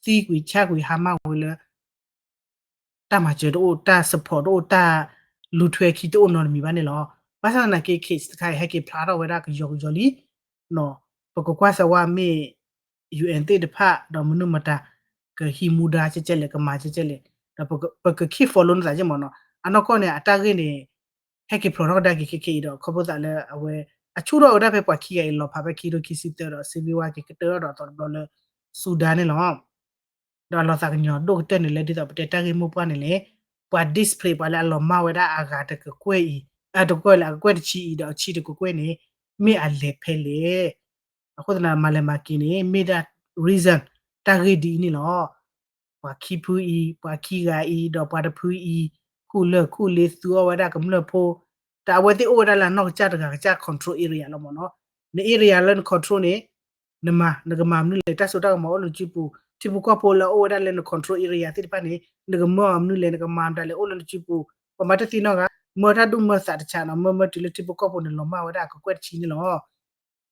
ဒီး သံကွံာ်ဆါကွံာ်ဟါမၢ်ဝဲလၢ တၢ်မၤစၢၤတအိၣ် တၢ် support တအိၣ် တၢ်လူၤထွဲခံတအိၣ်နီတမံၤဘၣ်န့ၣ်လီၤ. ဘၣ်ဆၣ်သနာ်က့ case တခါအံၤ ဟဲက့ၤဖျါထီၣ်ဝဲဒၣ်ကယီကယီလံ ပကကွၢ်စၢၤဝဲမ့ၢ် U N သ့ၣ်တဖၣ်ဒီးမနုၤမတၤ ကဟံးမူဒါကဲကဲလဲၣ် ကမၤကဲကဲလဲၣ် ဒီးပက keep follow န့ၢ်သးက့မ့ၢ်နီၤ. အနီၢ်ကီၢ်န့ၣ် အတၢ်ဂ့ၢ်န့ၣ် ဟဲက့ၤဖျိးထီၣ်ကဒါက့ၤခဲခဲအံၤဒီး ခီဖျိသးလၢအဝဲ အဆူၣ်ထီၣ်ဝဲဒၣ်ဖဲပှၤခံဂၤအံၤလီၤဖးဖဲခံကထိခံဆံသၢဒီး civil war က့ၤကတၢၢ်ထီၣ်ဒီးအသီတဘျီလၢ ဆူဒၣ်န့ၣ်လီၤ. ဒီးအလီၤသးကညီၤဒိၣ်ကတၢၢ်န့ၣ်လၢဒ်သိးပတဲတၢ်ဂ့ၢ်မိၢ်ပှၢ်န့ၣ်လဲၣ် ပှၤ displace ပှၤလၢအလီၤမၢ်ဝဲဒၣ်အဂၤတကကွဲၢ်အံၤ အတကွဲၢ်လၢအကကွဲၢ်တဆံအံၤဒီးအဆံတကကွဲၢ်န့ၣ် မ့ၢ်အလဲၤဖဲလဲၣ်. အဃိသတးမၤလဲၤမၤက့ၤန့ၣ် မ့ၢ်ဒၣ် reason တၢ်ဂ့ၢ်ဒ်အံၤန့ၣ်လီၤ. ပှၤခံဖုအံၤ ပှၤခံဂၤအံၤ ဒီးပှၤတဖုအံၤ ခူၣ်လၢာ်ခူၣ်လ့သူအီၣ်ဝဲဒၣ်ကမျၢၢ်ဖိ တၢ်အဝဲသ့ၣ်အိၣ်ဝဲဒၣ်လၢအနီၢ်ကစၢ်တဂၤကစၢ် control area လီၤမ့ၢ်နီၤ. န area လၢန control န့ၣ် နမၤ နကမၤမနုၤလဲၣ် တၢ်စိတၢ်ကမီၤအိၣ်လၢနစုပူၤ ထံဖိကီၢ်ဖိလၢအအိၣ်ဝဲဒၣ်လၢန control area သ့ၣ်တဖၣ်န့ၣ် နကမၢအီၤမနုၤလဲၣ် နကမၤမတၤလဲၣ် အိၣ်လၢနစုပူၤ ပှၤမၤတသ့နီတဂၤ မၢတၢ်ဒူၣ်မၢသးတဆးနီၤ မၢမၢတုၤလၢထံဖိကီၢ်ဖိန့ၣ် လီၤမၢ်ဝဲဒၣ်အကကွဲၢ်တဆံန့ၣ်လီၤ.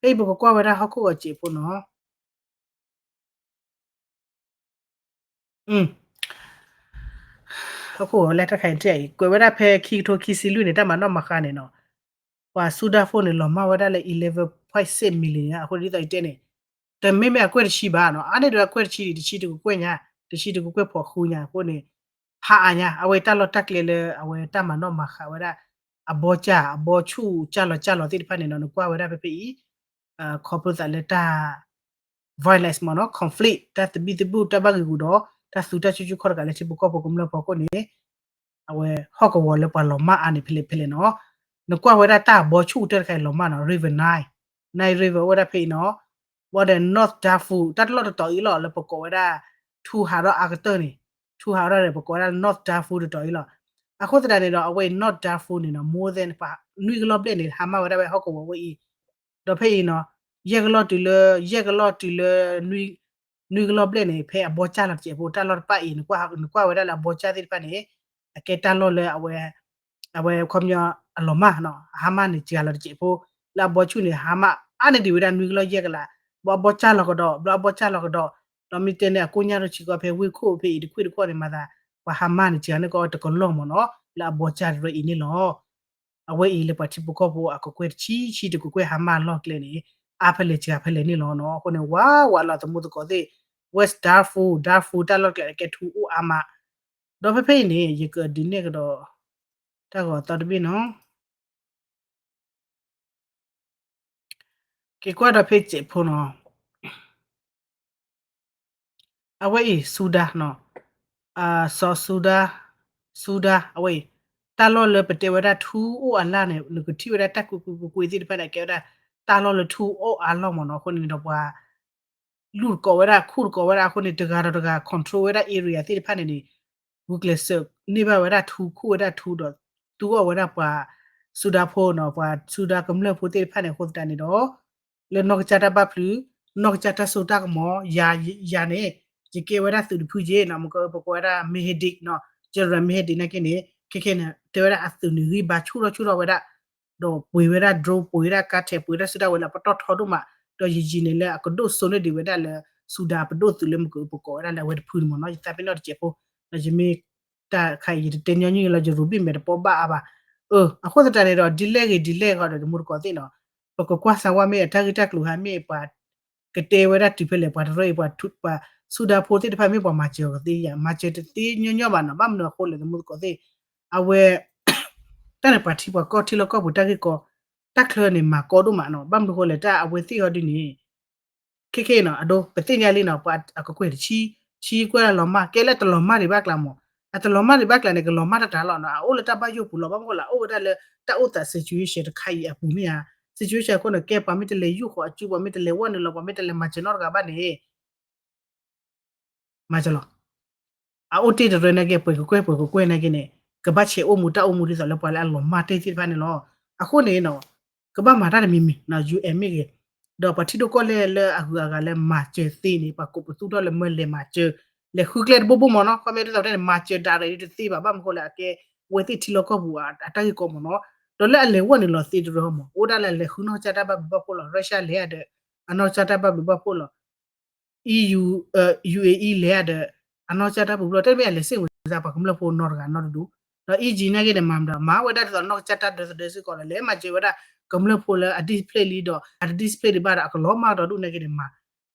ဖဲအံၤပကကွၢ်ဝဲဒၣ်ဟီၣ်ခိၣ်ဂီၤစဲးဖိနီၤ ဟီၣ်ခိၣ်ဂီၤလၢတၢ်ခါအံၤ ကွဲးဝဲဒၣ်ဖဲခံကထိခံဆံလွံၢ်န့ၣ် တၢ်မၤနီၣ်မၤဃါန့ၣ်နီၤ ပှၤဆူဒၣ်ဖိန့ၣ် လီၤမၢ်ဝဲဒၣ်လၢ eleven point six million အဃိဒ်သိးယတဲန့ၣ် တမ့မ့ၢ်အကွဲၢ်တဆံဘၣ်နီၤ အါန့ၢ်ဒံးအကွဲၢ်တဆံ တဆံတကကွဲၢ်ညါ တဆံတကကွဲၢ်ဖီၣ်ဃုညါအဃိန့ၣ် ဖးအါညါ အဝဲတၢ်လီၢ်တၢ်ကျဲလၢအဝဲတၢ်မၤနီၣ်မၤဃါဝဲဒၣ် အဘီကၢ် အဘီဆူၣ် ကၢ်လီၤကၢ်လီၤသ့ၣ်တဖၣ်န့ၣ်နီၤ နကွၢ်ဝဲဒၣ်ဖဲဖဲအံၤ ခီဖျိသးလၢတၢ် violence မ့ၢ်နီၤ conflict တၢ်သဘံၣ်သဘုၣ် တၢ်ဘၣ်ဂံာ်ဂူာ်ဒီး တၢ်သူတၢ်ဆူၣ်ဆူၣ်ခီၣ်တကးလၢထံဖိကီၢ်ဖိကမျၢၢ်ဖီခိၣ်န့ၣ် အဝဲဟီၣ်ကဝီၤလၢပှၤလီၤမၢ်အါန့ၣ်ဖဲလဲၣ်ဖဲလဲၣ်နီၤ နကွၢ်ဝဲဒၣ်တၢ်အဘီဆူၣ်ကတၢၢ်တခါအံၤလီၤမၢ်နီၤ River Nile Nile River အိၣ်ဝဲဒၣ်ဖဲအံၤနီၤ ဘၣ်ဒီး North Darfur တၢ်တလီၢ်တတီၤအံၤလီၤ လၢပကိးဝဲဒၣ် ထူဟးထီၣ်အါကတၢၢ်န့ၣ် ထူဟးထီၣ်န့ၣ် ပကိးဝဲဒၣ် North Darfur တတီၤအံၤလီၤ. အဃိသတးန့ၣ်ဒီး အဝဲအံၤ North Darfur န့ၣ်နီၤ more than ပှၤနွံကလီၢ်ဘျဲၣ်န့ၣ် ဟါမၢ်ဝဲဒၣ်ဝဲဟီၣ်ကဝီၤဝဲအံၤ ဒီးဖဲအံၤနီၤ ယဲၢ်ကလီၢ်တုၤလၢ ယဲၢ်ကလီၢ်တုၤလၢ နွံကလီၢ်ဘျဲၣ်န့ၣ် ဖဲအဘီကၢ်လီၤတစဲးဖိ တၢ်လီၢ်တဖၣ်အံၤ နကွၢ်ဝဲဒၣ်လၢအဘီကၢ်သ့ၣ်တဖၣ်န့ၣ် အကဲတၢ်လီၢ်လၢအဝဲ အဝဲခီပညီအလီၤမၢ်နီၤ အဟါမၢ်န့ၣ်စှၤလီၤတစဲးဖိ လၢအဘီဆူၣ်န့ၣ် ဟါမၢ်အါန့ၢ်ဒံးဝဲဒၣ်နွံကလီၢ်ယဲၢ်ကလး ဘၣ်အဘီကၢ်လီၤကဒီး ဘၣ်အဘီကၢ်လီၤကဒီး ဒီးမ့ၢ်တဲန့ၣ် အကိညၢ်ရိၣ်ဆံးကီးဖဲဝ့ၢ်ခိၣ်ဖဲအံၤတခွံၣ်တခီန့ၣ် မၤသး ပှၤဟါမၢ်န့ၣ်စှၤန့ၢ်ကီးတကလီၢ်မ့ၢ်နီၤ လၢအဘီကၢ်တရၢအံၤန့ၣ်လီၤ. အဝဲအံၤလၢပှၤထံဖိကီၢ်ဖိအကကွဲၢ်တဆံ ဆံတကကွဲၢ်ဟါမၢ်အလီၢ်ကျဲန့ၣ် အါဖဲလဲၣ်စှၤဖဲလဲၣ်န့ၣ်လီၤနီၤ. အဃိန့ၣ် ဝးဝးလီၤသမူသကိးသ့ၣ် West Darfur Darfur တၢ်လီၢ်ကျဲကဲထူအိၣ်အါမး ဒီးဖဲဖဲအံၤန့ၣ် ယကဒုးနဲၣ်ကဒီး တၢ်ဂီၤသီတဘ့ၣ်နီၤ က့ၤကွၢ်ဒီးဖဲစဲးဖိနီၤ အဝဲအံၤ ဆူဒၣ်နီၤ စီၤဆူဒၣ် ဆူဒၣ် အဝဲအံၤ တၢ်လီၢ်လၢပတဲဝဲဒၣ်ထူအိၣ်အလၢ်န့ၣ် နကထံၣ်ဝဲဒၣ်တၢ်ကွ့ကွ့ကွ့ကွ့သ့ၣ်တဖၣ်န့ၣ် ကဲဝဲဒၣ် တၢ်လီၢ်လၢထူအိၣ်အါလီၢ်မ့ၢ်နီၤ. အဃိန့ၣ်ဒီးပှၤ လူၢ်တကိးဝဲဒၣ် ခူၣ်တကိးဝဲဒၣ်အဃိန့ၣ် တဂၤဒီးတဂၤ control ဝဲဒၣ် area သ့ၣ်တဖၣ်န့ၣ်န့ၣ် ဂုာ်ကျဲးစၢးန့ၢ်ဘၣ်ဝဲဒၣ်ထူ ခူၣ်ဝဲဒၣ်ထူဒီး သူအီၣ်ဝဲဒၣ်ပှၤ ဆူဒၣ်ဖိနီၤ ပှၤဆူဒၣ်ကမျၢၢ်ဖိသ့ၣ်တဖၣ်န့ၣ် အဃိသတးန့ၣ်ဒီး လၢနီၢ်ကစၢ်တၢ်ဘၣ်ဖျုး နီၢ်ကစၢ်တၢ်စိတၢ်ကမီၤ ယၤန့ၣ် ယကဲဝဲဒၣ်သုးတဖုက့နီၤ မ့ၢ်ကပကိးဝဲဒၣ် Mehdi နီၤ General Mehdi နာ်က့န့ၣ် ခဲခဲန့ၣ် တဲဝဲဒၣ်အသုးန့ၣ်ဂံၢ်ဘါဆူၣ်ထီၣ်ဆူၣ်ထီၣ်ဝဲဒၣ်, ဒီးပှ့ၤဝဲဒၣ် drone ပှ့ၤဝဲဒၣ် ကါထဲး ပှ့ၤဝဲဒၣ်စုတၢ်ဝဲလၢပတီၢ်ထီဒိၣ်မး, ဒီးယံာ်ယံာ်န့ၣ်လၢအကဒိၣ်စိန့ၢ်ဒံးဝဲဒၣ်လၢ ဆူဒၤပဒိၣ်သုးလၢမုၢ်ကပကိးဝဲဒၣ်လၢအဝဲတဖုန့ၣ်မ့ၢ်နီၤ, ယသးပ့ၤနီၣ်တစဲးဖိ, ဒီးယမ့ၢ်တၢ်ခါအံၤ ယတတဲညီနုၢ်လီၤ ယရူးဘ့ၣ်မဲာ်တပီဘၣ်အါဘၣ်. အဃိသတးန့ၣ်ဒီး ဒ်လဲၣ်ဂ့ၤဒ်လဲၣ်ဂ့ၤဒီး တမူတကိးသ့ၣ်နီၤ, ပကကွၢ်စၢၤဝဲမ့ၢ်အတၢ်ဂ့ၢ်တၢ်ကျိၤဟါမ့ၢ်ပှၤ ကတဲဝဲဒၣ်တုၤဖဲလဲၣ် ပှၤတရၢအံၤ ပှၤဆူဒၤဖိသ့ၣ်တဖၣ်မ့ၢ်ပှၤမၤစၢၤအီၤကသ့ဧါ, မၤစၢၤတသ့ညီညီဘၣ်နီၤ, ဘၣ်မနုၤအဃိလဲၣ်တမူတကိးသ့ၣ်, အဝဲ တၢ်န့ၣ်ပှၤထံပှၤကီၢ်ထံလီၢ်ကီၢ်ပူၤတၢ်ဂ့ၢ်ကီ, တၢ်ချၢန့ၣ် မၤကီဒိၣ်မးနီၤ, ဘၣ်မနုၤဃိလဲၣ် တၢ်အဝဲသ့ၣ်ဟီဒ်န့ၣ် ခဲခဲနီၤ, အဒိ ပသ့ၣ်ညါလံနီၤ, ပှၤအကကွဲၢ်တဆံ, ဆံကွဲၢ်လီၤမၢ်, ကဲလၢတလီၤမၢ်ဒံးဘၣ်ကျါမး, အတလီၤမၢ်ဒံးဘၣ်ကျါန့ၣ် ကလီၤမၢ်တၢ်တၢ်လီၤနီၤ, အအိၣ်လၢတၢ်ဘၣ်ယိၣ်ပူၤလီၤ, ဘၣ်မနုၤဃိလဲၣ် အအိၣ်ဝဲဒၣ်လၢတၢ်အိၣ်သး situation တခါအံၤအပူၤမ့ၢ်ဧါ, situation အဃိန့ၣ် ကဲပှၤမ့ၢ်တလဲၤယူၢ်ဃီၤအစု ပှၤမ့ၢ်တလဲၤဝဲနုာ်လီၤ ပှၤမ့ၢ်တလဲၤမၤစၢၤနီတဂၤဘၣ်န့ၣ် မၤစၢၤလီၤ. အအိၣ်တ့ၢ်တရၢနာ်က့ ပှဲၤကကွဲၢ်ပှဲၤကကွဲၢ်နာ်က့န့ၣ် ကဘၣ်ဆဲးအိၣ်မူတၢ်အိၣ်မူဒ်သိးလၢပှၤလၢအလီၤမၢ်တ့ၢ်သ့ၣ်တဖၣ်န့ၣ်လီၤ. အဃိန့ၣ်နီၤ ကဘၣ်မၤတၢ်တမံၤမံၤနီၤ ယူၢ်အဲၣ်မ့ၢ်ဂ့ၤ, ဒီးပှၤထံဒိၣ်ကီၢ်လဲၢ်လၢအဂုၤအဂၤလၢမၤစၢၤသ့န့ၣ် ပှၤကိးပသူထီၣ်လၢမၢလဲၤမၤစၢၤ, လဲၤဃုကျဲတဘိဘိမ့ၢ်နီၤ, ခီမ့ၢ်ဒ်သိးပတဲန့ၣ် မၤစၢၤဒၣ်ရဲၣ်တသ့ဘၣ်, ဘၣ်မနုၤဃိလဲၣ် အကဲဝဲသ့ၣ်ထံလီၢ်ကီၢ်ပူၤအတၢ်ဂ့ၢ်ကီမ့ၢ်နီၤ, ဒီးလၢအလဲၤဝဲနုာ်လီၤသ့တရၢမး အိၣ်ဒၣ်လၢလဲၤဃုနီၢ်ကစၢ်တၢ်ဘၣ်ဘျုးဘၣ်ဖှိၣ်လီၤ, Russia လဲၤဧါဒီး အနီၢ်ကစၢ်တၢ်ဘၣ်ဘျုးဘၣ်ဖှိၣ်လီၤ EU, UAE လဲၤဧါဒီး အနီၢ်ကစၢ်တၢ်ဘျုးဘၣ်ဖှိၣ်လီၤ, တမ့ၢ်အလဲၤစ့ၣ်ဝဲစၢ်ပှၤကမျၢၢ်ဖိနီတဂၤနီတဒူၣ်, ဒီး Egypt နာ်က့န့ၣ် မၤမဒီး မၤဝဲဒၣ်ဒ်သိးနီၢ်ကစၢ်တၢ်ဒၢသဒၢစ့ၢ်ကီးလီၤ, လဲၤမၤစၢၤဝဲဒၣ်ကမျၢၢ်ဖိလၢအ displace လံဒီး အတ displace ဒံးဘၣ်ဒီး အကလီၤမၢ်ဒီဒူၣ်နာ်က့န့ၣ် မၤ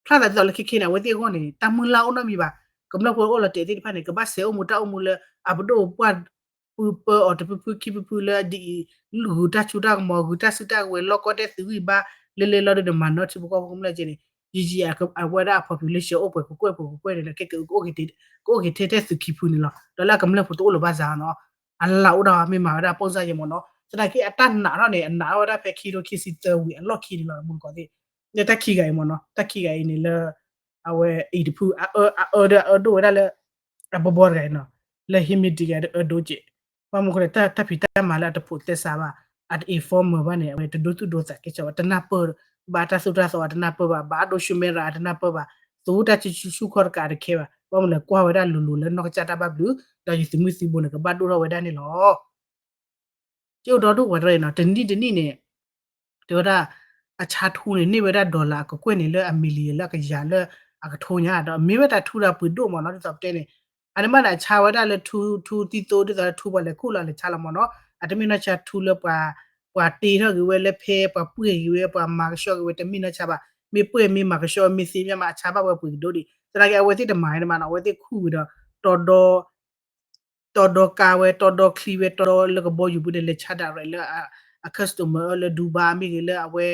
ဖျါသးဒ်သိးလၢခဲခဲန့ၣ် အဝဲသ့ၣ်အဂီၢ်န့ၣ် တၢ်မုၢ်လၢ်အိၣ်နီတမံၤဘၣ်, ကမျၢၢ်ဖိအိၣ်လီၤတဲာ်သ့ၣ်တဖၣ်န့ၣ် ကဘၣ်ဆဲးအိၣ်မူတၢ်အိၣ်မူလၢအပဒိၣ်ပှၢ် ပၢအီၤတဖုဖုခံဖုဖုလၢအဒ်အံၤ, ဂုာ်တၢ်ဆူးတၢ်ကမီၤ ဂုာ်တၢ်စုတၢ်ကဝဲၤ လီၢ်ကီၢ်တဲၢ်သုးဂံၢ်ဘါ လဲၤလဲၤလီၤဒုးဒီး မၤနီၢ်ထံဖိကီၢ်ဖိကမျၢၢ်က့န့ၣ်, ယံာ်ယံာ်အဝဲဒၣ်အ population အိၣ်ပှဲၤကကွဲၢ်ပှဲၤကကွဲၢ်န့ၣ်ဒီး ကဲက ကအိၣ်က့ၤထဲထဲသုးခံဖုန့ၣ်လီၤ, ဒီးလၢအကမျၢၢ်ဖိတအိၣ်လၢၤဘၣ်စးနီၤ, အလၢအိၣ်ဒၣ်မ့ၢ်မၤဝဲဒၣ်ပိၢ်စၢ်ယဲၢ်မ့ၢ်နီၤ, သနာ်က့အတၢ်နာ်ထီၣ်န့ၣ် အနာ်ထီၣ်ဝဲဒၣ်ဖဲခံကထိခံဆံသၢဝံၤအလီၢ်ခံန့ၣ်လီၤ, မူတကိးသ့ၣ်, လၢတၢ်ခံဂၤအံၤမ့ၢ်နီၤ, တၢ်ခံဂၤအံၤန့ၣ်လၢ အဝဲအံၤတဖု အအၢဒီးအအၢဒိၣ်ဝဲဒၣ်လၢ အဘီဘီတဂၤအံၤနီၤ, လၢ humidity တဂၤဒီးအၢဒိၣ်ကဲး, ဘၣ်မနုၤဃိလဲၣ် တၢ်ဖံးတၢ်မၤလၢအတဖိးသဲစးဘၣ်, အတ inform ဘၣ်န့ၣ် အဝဲတဒိသူၣ်ဒိသးကဲစၢ်ဘၣ်, တနၢ်ပၢၢ်ဘၣ်တၢ်သိၣ်တၢ်သီ အတနၢ်ပၢၢ်ဘၣ်, ဘၣ်အဒိ ရှူမဲရၤ အတနၢ်ပၢၢ်ဘၣ်, သူတၢ်စုဆူၣ်ခီၣ်တကးတခဲဘၣ်, ဘၣ်မနုၤလဲၣ် ကွၢ်ဝဲဒၣ်လိၤလိၤလၢနီၢ်ကစၢ်တၢ်ဘၣ်ဘျုး ဒီးယသုးမုၢ်သံဘိန့ၣ် ကဘၣ်ဒိၣ်ထီၣ်ဝဲဒၣ်န့ၣ်လီၤ. ကအိၣ်ဒီဒူၣ်ဝဲတရၢအံၤနီၤ, တနံၣ်တနံၣ်န့ၣ် တဲဝဲဒၣ် အဆါထူန့ၣ် န့ၢ်ဝဲဒၣ် dollar အကကွဲၢ်န့ၣ် လၢအ million လၢအကယၤလၢအကထိညါ ဒီးမ့ၢ်ဝဲဒၣ်ထူဒီးပှ့ၤဒိၣ်မ့ၢ်နီၤ, ဒ်သိးပတဲန့ၣ် အန့ၣ်မးန့ၣ် အဆါဝဲဒၣ်လၢထူ ထူသံသိ ဒ်သိးလၢထူပှၤလဲၤခူၣ်လီၤလဲၤဆါလီၤမ့ၢ်နီၤ, အတမ့ၢ်နီၢ်ဆါထူလၢပှၤ ပှၤတ့ထီၣ်ဂ့ၤဝဲလၢဖဲ ပှၤပှ့ၤဂ့ၤဝဲ ပှၤမၤကဆှီဂ့ၤဝဲ တမ့ၢ်နီၢ်ဆါဘၣ်, မ့ၢ်ပှ့ၤမ့ၢ်မၤကဆှီမ့ၢ်သ့မ့ၢ်မး အဆါဘၣ်ဝဲပှ့ၤကဒိၣ်ဒံး, သနာ်က့အဝဲသ့ၣ်တမၤန့ၣ်မးနီၤ, အဝဲသ့ၣ်ခူၣ်ဝံၤဒီး တီဒီ တီဒီကါဝဲ တီဒီချံဝဲ တီဒီလၢကဘီယူၤပူၤန့ၣ် လဲၤဆါ direct လၢအ customer လၢ Dubai မ့ၢ်ဂ့ၤ လၢအဝဲ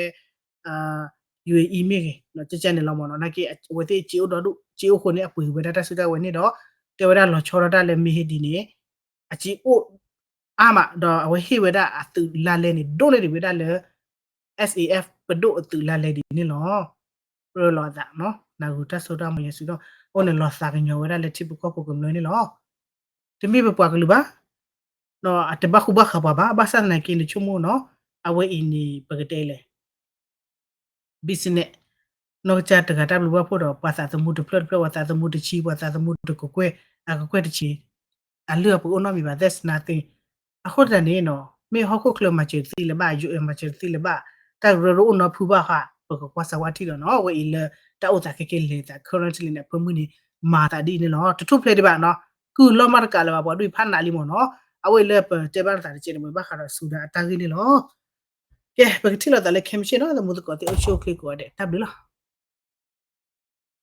UAE မ့ၢ်ဂ့ၤ ကကန့ၣ်လီၤမ့ၢ်နီၤ, နာ်က့ အဝဲသ့ၣ်စ့အိၣ်ဒီဒူၣ် စ့အိၣ်ဃိန့ၣ် အပှ့ၤဝဲဒၣ်တၢ်စုတၢ်ဝဲၤန့ၣ်ဒီး တဲဝဲဒၣ်လီၤဆီဒၣ်တၢ်လၢ မ့ၢ်ဟ့ၣ်ဒ်န့ၣ် အစ့အိၣ်အါမး ဒီးအဝဲဟ့ၣ်ဝဲဒၣ်အသုးလါလဲန့ၣ် ဒိၣ်န့ၢ်ဒံးဝဲဒၣ်လၢ SAF ပဒိၣ်အသုးလါလဲဒ်န့ၣ်လီၤ. ရၢလီၤအသးနီၤ, နၢ်ဟူတၢ်စိတၢ်ကမီၤယဲၢ်စုဒီး အိၣ်န့ၣ်လီၤသးကညီၤဝဲဒၣ်လၢထံဖိကီၢ်ဖိကမျၢၢ်န့ၣ်လီၤ. တမ့ၢ်ပပှၤကလုာ်ဘၣ်, အတဘၣ်ဃူဘၣ်ဃးပှၤဘၣ်, ဘၣ်ဆၣ်သနာ်က့န့ၣ် ဆိကမိၣ်နီၤ, အဝဲအံၤန့ၣ် ပကတဲလဲၣ် business နီၢ်ကစၢ်တဂၤတၢ်ဘျုးဘၣ်ဖှိၣ်ဒီး ပှၤသးသမူတဖျၢၣ်တဖျၢၣ် ပှၤသးသမူတဆံ ပှၤသးသမူတကကွဲၢ် အကကွဲၢ်တဆံ အလုၢ်အပှ့ၤအိၣ်နီတမံၤဘၣ် that's nothing. အဃိသတးန့ၣ်နီၤ မ့ၢ်ဟီၣ်ခိၣ်ချၢမၤစၢၤတသ့လၢၤဘၣ်, UN မၤစၢၤတသ့လၢၤဘၣ်, တၢ်ကရၢကရိအိၣ်နီဖုဘၣ်ဃး ပကကွၢ်စၢၤဝဲထံၣ်ဒီးနီၤ, အဝဲအံၤလၢတၢ်အိၣ်သးခဲကဲလဲၤသး currently န့ၣ် အဖၢမုၢ်န့ၣ် မၤသးဒ်အံၤန့ၣ်လီၤ. တထူၣ်ဖျဲးဒံးဘၣ်နီၤ, ကုၢ်လီၢ်မးတကးလၢၤဘၣ် ပှၤဒွံၣ်ဖးနးလံမ့ၢ်နီၤ, အဝဲအံၤလၢပတဲဘၣ်နသးတကဲးန့ၣ် မ့ၢ်ဘၣ်ဃးဒီးစူၤဒၤအတၢ်ဂ့ၢ်န့ၣ်လီၤ. ကဲ ပကထံၣ်လိာ်သးလၢခဲမုၢ်ဆ့ၣ်နီၤ, သမူသကိးသ့ၣ်အိၣ်ဆူၣ်အိၣ်ချ့ကိးဂၤဒဲး တၢ်ဘျုးလီၤ.